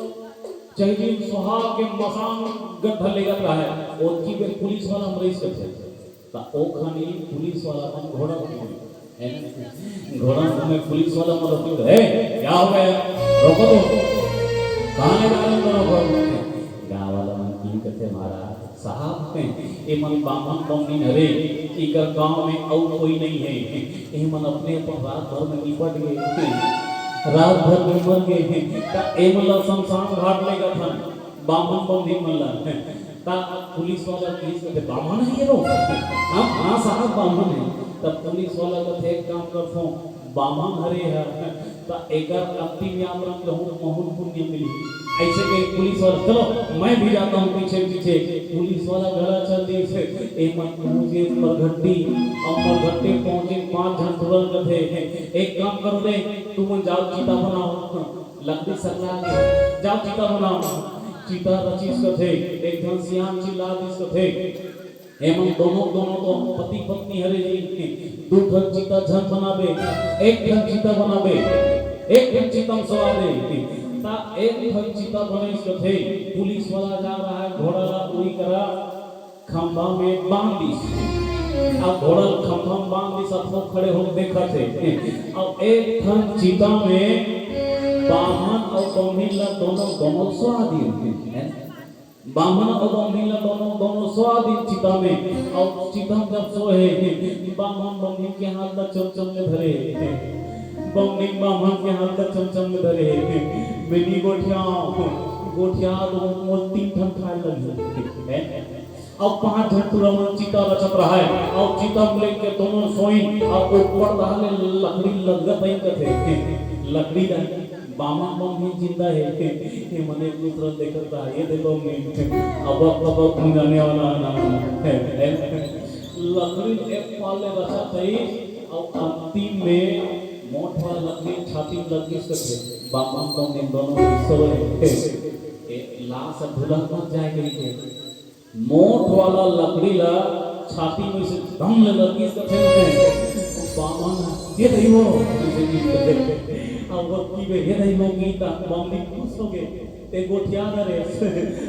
चहिदिन सुहाग के मसान गड्ढा लेगत रहे, ओतकी बेर पुलिस वाला मरिस कथे। त ओ खानी पुलिस वाला मन घोड़ा में, घोड़ा में पुलिस वाला मन रोक के, "ए, क्या हो गया? रोको तो। कहाँ ले जा रहे हो दोनों को?" गाँव वाला मन की कथे, "महाराज साहब, ए मन बामन बमनीन हरे, इकर गाँव में अउ कोई नहीं हे। ए मन अपने अपन रात भर में निपट गए, रात भर में मर गए हे। त ए मन ला शमशान घाट लेगत हन।" बामन बमनीन मन ला। त पुलिस वाला पुलिस कथे, "बामन हे ये लोग?" "हाँ, हाँ साहब, बामन हे।" त पुलिस वाला कथे, "एक काम करथों, बामन हरे ह, त एकर अंतिम यात्रा में कहूँ बहुत पुण्य मिली।" ऐसे के पुलिस वाला, "चलो, मैं भी जाता हूँ पीछे पीछे।" पुलिस वाला घला चल दिस। ए मन पहुँचे मरघट्टी, अउ मरघट्टी पहुँचे, पाँच झन टूरा कथे, "एक काम करो रे, तुमन जाओ, चिता बनाओ।" लकड़ी सकला के, "जाओ चिता बनाओ।" चिता रचिस कथे, एक झन सियान चिल्ला दिस कथे, "एमन दोनों, दोनों तो पति पत्नी हरे जी, दू ठन चिता झन बनाबे, एक ठन चिता बनाबे, एक ठन चिता म सोआ दे।" ता एक ठन चिता बनिस कथे, पुलिस वाला जा रहा है घोड़ा ला उही करा, खंभा में बांध दिस। अब घोड़ा ल खंभा में बांध दिस, अब सब खड़े होके देखत हे। अब एक ठन चिता में बामन अउ बमनीन ला दोनों, दोनों सोआ दिस। बामन अउ बमनीन ला दोनों, दोनों सोआ दिस चिता में। अउ चिता में जब सोए हे, बामन बमनीन के हाथ ला चमचम में धरे हे। बमनीन बामन के हाथ ला चमचम में धरे हे। "मैं नी गोठियाओं, गोठिया तो मोर तीन ठन खाए लगी।" अउ पांच झन टूरा मन चिता रचत रहय, अउ चिता म लेके दोनों सोइन, अउ ऊपर डाले लकड़ी लदगत अइन कथे, लकड़ी ला, बामन बमनीन जिंदा हे, ए मन एक दूसरा ल देखत रहय, ये देखो मैं, अब, अब, अब जाने वाला है ना, है, है। लकड़ी एक पाले रचत हे, अउ अंतिम में मोट वाला लकड़ी छाती में लग गिस कथे, बामन बमनीन दोनों सोए हे, ए लाश अब भुला मत जाए कहिके। मोट वाला लकड़ी ला छाती में से धम ले लगिस कथे में। बामन, "ये दई हो," कहिके कथे। अब वो की बे, "ये दई हो," की ता बमनीन खुश हो गे। ते गोठिया न रे।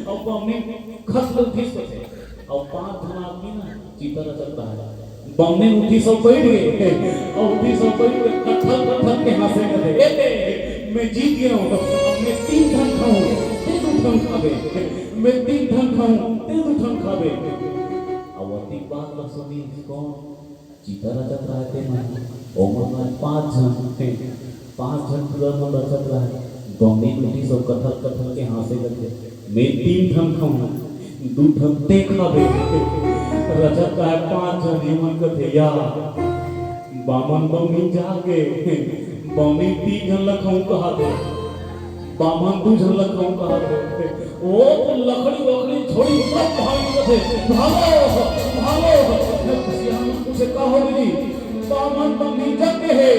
अब बमनीन खस ले उठिस कथे। अब पांच झन आदमी ना चिता रचत हे। बमनीन उठिस अउ बइठ गे। अउ उठिस अउ बइठ गे। कठल कठल के हांसे कथे, "ए दे, मैं जीत गेंव। अब मैं तीन ठन खाहूं, ते दू ठन खाबे।" मैं तीन ठन खाहूं, ते दू ठन खाबे। अउ अतिक बात ल सुनिस कोन? चिता रचत रहय ते मन, ओमन मन पांच झन, पांच झन टूरा मन रचत रहय। बमनीन उठिस अउ कठल कठल के हांसे कथे, "मैं तीन ठन खाहूं, दू ठन ते खाबे।" रचत रहय पांच झन, एमन कथे, "या, बामन बमनीन जागे, बमनीन तीन झन ल खाहूं कहत हे।" बामन दू झन ल खाहूं कहत हे। ओ लकड़ी वकड़ी छोड़ी, तुरंत भाग निकलत हे। "भागो, भागो, सियान मन पूछे, का हो गे जी? बामन बमनीन जग गे हे।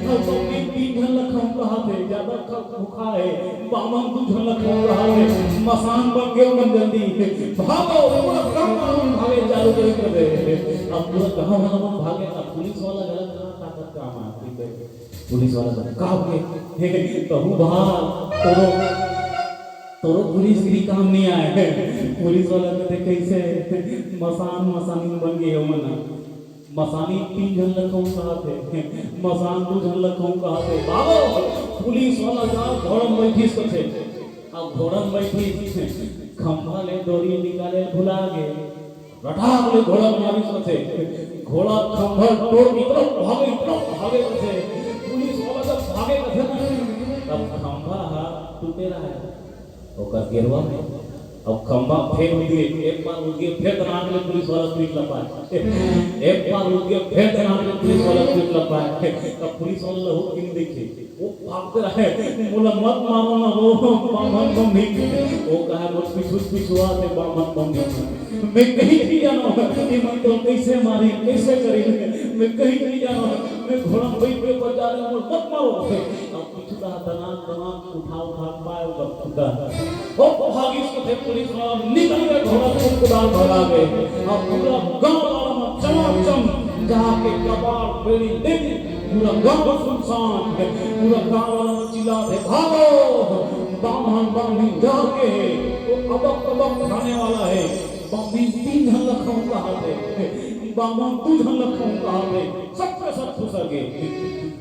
अउ बमनीन तीन झन ल खाहूं कहत हे, जादा खा, भूखा हे। बामन दू झन ल खाहूं कहत हे। मसान बन गे मन जल्दी। भागो।" पूरा गांव वाला मन भागे चालू कर दे। अब पूरा गांव वाला मन भागे, अब पुलिस वाला गलत कहां ताकत का मारती है। पुलिस वाला कथे, "का हो गे?" "कहूं भा, तोरो, तोरो पुलिसगिरी काम नइ आय।" पुलिस वाला कथे, "कइसे?" "मसान, मसानिन बन गे ओमन। मसानिन तीन झन ल खाहूं कहत हे, मसान दू झन ल खाहूं कहत हे।" बाबो, पुलिस वाला जा घोड़ा म बइठिस कथे। अब घोड़ा म बइठिस, खंभा ले डोरी निकाले भुला गे। रटाक ले घोड़ा मारिस कथे, घोड़ा खंभा टोर के इतना भागे, इतना भागे कथे, पुलिस वाला जब भागे कथे ना, तब खंभा ह टूटे रहय, ओकर गेरवा में अब खंभा फेर उठ गे, एक बार उठ गे, फेर दनाक ले पुलिस वाला पीठ ला पाय। एक बार उठ गे, फेर दनाक ले पुलिस वाला पीठ ला पाय। तब पुलिस वाला ला होत के नइ देखे, वो भागत रहे, "मोला मत मारो ना वो, बामन बम्ही।" वो कहे, "मोर पीछू पीछू आथे बामन बम्ही।" मैं कहीं नइ जानव, ये मन तो कइसे मारी, कइसे करी, मैं कहीं नइ जानव, मैं घोड़ा बइठ के बचा ले, मोला मत मारो। अब पीछू ला दनाक दनाक उठा उठा पाय ओकर खुटा। ओ भागिस कथे पुलिस वाला, निकल के घोड़ा को कुदार भगा गे। अब पूरा गांव वाला मन चमाचम जाके कपाट बेड़ी ले, पूरा गांव सुनसान, पूरा गांव वाला मन चिल्लाथे, "भागो, बामन बम्ही जाके वो अबक तबक खाने वाला हे, बम्ही तीन झन ला खाहूं कहाथे, बामन दू झन ला खाहूं कहाथे।" सबके सब खुसर गे।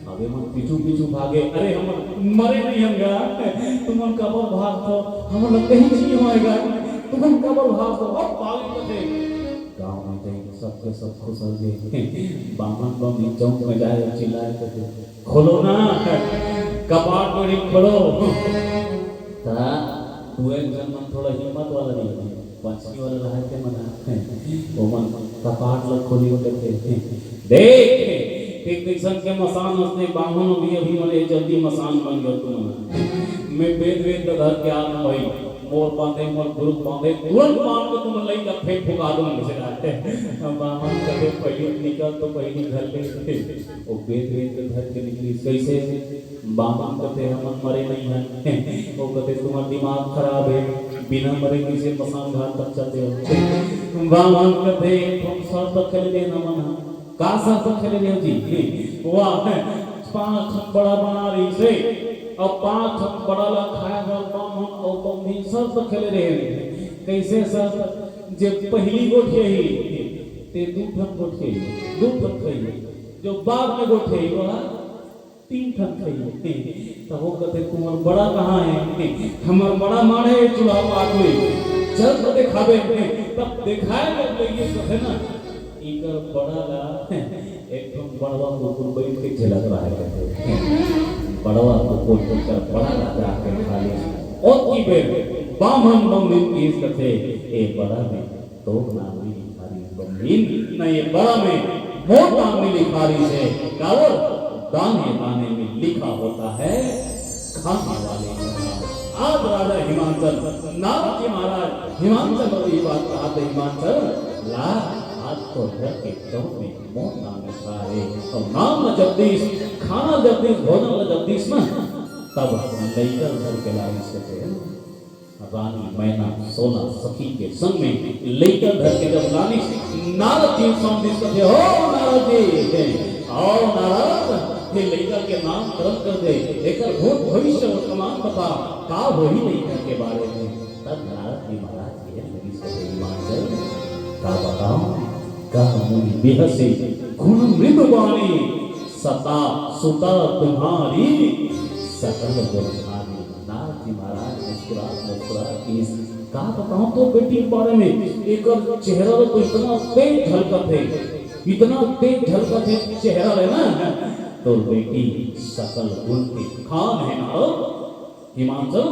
अब ये मन पीछू पीछू भागे, "अरे हमन मरे नइ हन गा, तुमन काबर भागथव, हमन ला कहीं नइ होय गा, तुमन काबर भागथव?" अब भागे कथे, गांव में जाय सबके सब खुसर गे। बामन बम्ही चौक में जाय चिल्लाय कथे, "खोलो ना, कपाट बेड़ी खोलो।" त दू एक झन मन थोड़ा हिम्मत वाला रहिथे, पंचमी वाला रहय ते मन ह, ओमन कपाट ल खोलिन कथे, "देख, ते कइसन के मसान हस ते, बामन अभी अभी मरे, जल्दी मसान बन गे तुमन ह। मैं बेद वेद ल धर के आत हंव भाई, मोर बांधे, मोर गुरुप बांधे, तुरंत बांध के तुमन लइका फेंक फुका दूं," कइसे रहय। बामन कथे, "पहिली निकल तो पहिली घर ले।" वो बेद वेद ल धर के निकलिस, कइसे? बामन कथे, "हमन मरे नइ हन।" वो कथे, "तुम्हर दिमाग खराब हे, बिना मरे कइसे मसान घाट तक चल देव?" बामन कथे, "एक ठन शर्त खेले रेहेन हमन ह।" "का शर्त खेले रेहेव जी?" "वाह, पांच ठन बड़ा बना रहिस हे, अउ पांच ठन बड़ा ला खाय बर बामन अउ बम्ही शर्त खेले रेहेन।" "कइसे शर्त?" "जे पहिली गोठियाही, ते दू ठन गोठियाही, दू ठन खइही, जो बाद में गोठियाही, वो ह तीन ठन खइही।" त वो कथे, "तुम्हर बड़ा कहाँ हे?" "हमर बड़ा माढ़े चूल्हा पाट में, चल तो देखाबे।" तब देखाय बर लेगिस कथे ना, इकर बड़ा ला एक ठन बड़वा कुकुर बइठ के झेलत रहय कथे। बड़वा कुकुर ओकर बड़ा ला जाके खा लिस। ओतकी बेर बामन बम्ही कहिस कथे, "ए बड़ा में तोर नाम नइ लिखा रहिस बम्हिन, न ये बड़ा में मोर नाम नइ लिखा रहिस हे, काबर दाने दाने में लिखा होता है खाने वाले का नाम।" आज राजा हिमांचल, नारद जी महाराज हिमांचल ल ये बात कहत हे, "हिमांचल ला, आज तोर घर के चौक में मोर नाम लिखा हे।" अउ नाम ल जब दिस, खाना जब दिस, भोजन ल जब दिस ना, तब लइका ल धर के लानिस कथे। रानी मैना सोना सखी के संग में लइका धर के जब लानिस, नारद जी ल सौंप दिस कथे, "हो नारद जी, आओ नारद, ये लइका के नामकरण कर दे, एकर भूत भविष्य वर्तमान बता, का होही लइका के बारे में?" तब नारद जी महाराज कहे लगिस कथे, "हिमांचल, का बतावं, कह मुनि बिहसि गुण मृदु बानी, सता सुता तुम्हारी सकल गुण खानी।" नारद जी महाराज मुस्कुरात मुस्कुरात कहिस, "का बतावं तोर बेटी के बारे में, एकर चेहरा ल तो इतना तेज झलकत हे, इतना तेज झलकत हे चेहरा ले ना, तोर बेटी सकल गुण के खान हे नारद, हिमांचल,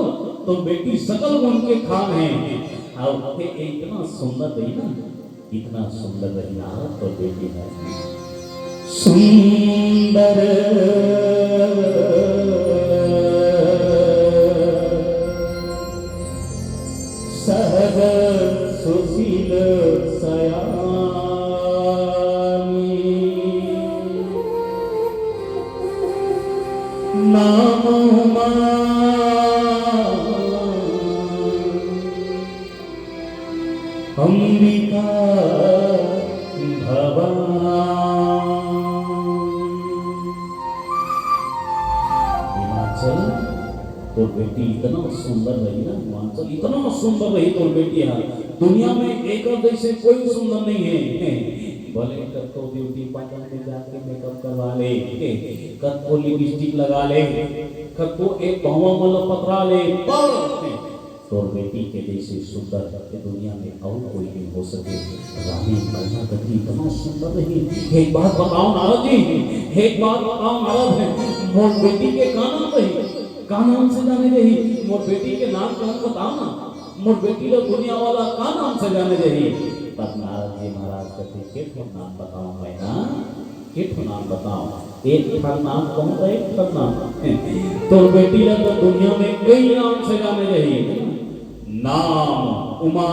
तोर बेटी सकल गुण के खान हे, अउ ते इतना सुंदर रही ना।" इतना सुंदर रही नारद तोर बेटी ह। सुंदर सहज सुशील सयानी। नाम उमा अंबिका भवानी। हिमांचल, तोर बेटी इतना सुंदर रही ना, हिमांचल, इतना सुंदर रही तोर बेटी ह, दुनिया में एकर जइसे कोई सुंदर नइ हे। भले कतको ब्यूटी पार्लर में जाके मेकअप करवा ले, कतको लिपस्टिक लगा ले, कतको एक भौंवा मन ल पतरा ले, पर तोर बेटी के जइसे सुंदर ये दुनिया में अउ कोई नइ हो सके। रानी मैना कथे इतना सुंदर रही। एक बात बतावं नारद जी, एक बात बतावं नारद, मोर बेटी के का नाम रही? का नाम से जाने रही? मोर बेटी के नाम कौन बतावं ना? मोर बेटी ला दुनिया वाला का नाम से जाने जाही? तब नारद जी महाराज कथे, "के ठो नाम बताओ मैना, के ठो नाम बताओ?" एक ठन नाम कहूँ त एक ठन नाम। तोर बेटी ला तो दुनिया में कई नाम से जाने जाही। नाम उमा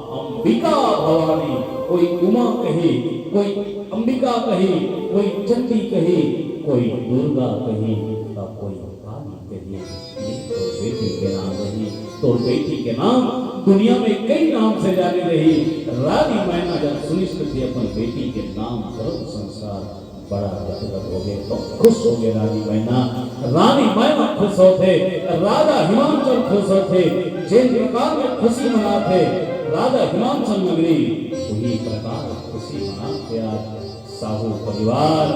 अंबिका भवानी, कोई उमा कही, कोई अंबिका कही, कोई चंडी कही, कोई दुर्गा कही, त कोई काली कही। ये तोर बेटी के नाम रही, तोर बेटी के नाम दुनिया में कई नाम से जाने रही। रानी मैना जब सुनिस त अपन बेटी के नामकरण संस्कार, बड़ा गदगद हो गए, तो खुश हो गए रानी मैना। रानी मैना खुश होथे, राजा हिमांचल खुश होथे, जेन प्रकार में खुशी मनाथे राजा हिमांचल नगरी, वही प्रकार खुशी मनाथे आज साहू परिवार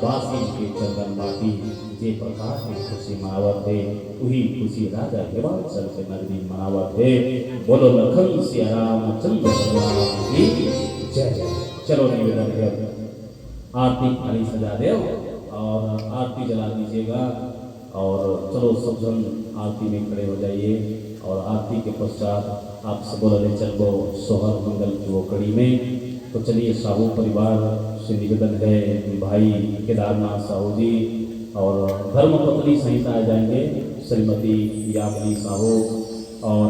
वासी के चंदन बाटी। जे प्रकार के खुशी मनावत हे, वही खुशी राजा हिमांचल के नगरी मनावत हे। बोलो लखन सिया राम चंद्र भगवान की जय। चलो निवेदन हे, आरती थाली सजा देव और आरती जला दीजिएगा। और चलो सब जन आरती में खड़े हो जाइए और आरती के पश्चात आप सबो ला ले चलबो सोहर मंगल की वो कड़ी में। तो चलिए साहू परिवार से निवेदन है, भाई केदारनाथ साहू जी और धर्म पत्नी सहित आ जाएंगे श्रीमती यामिनी साहू और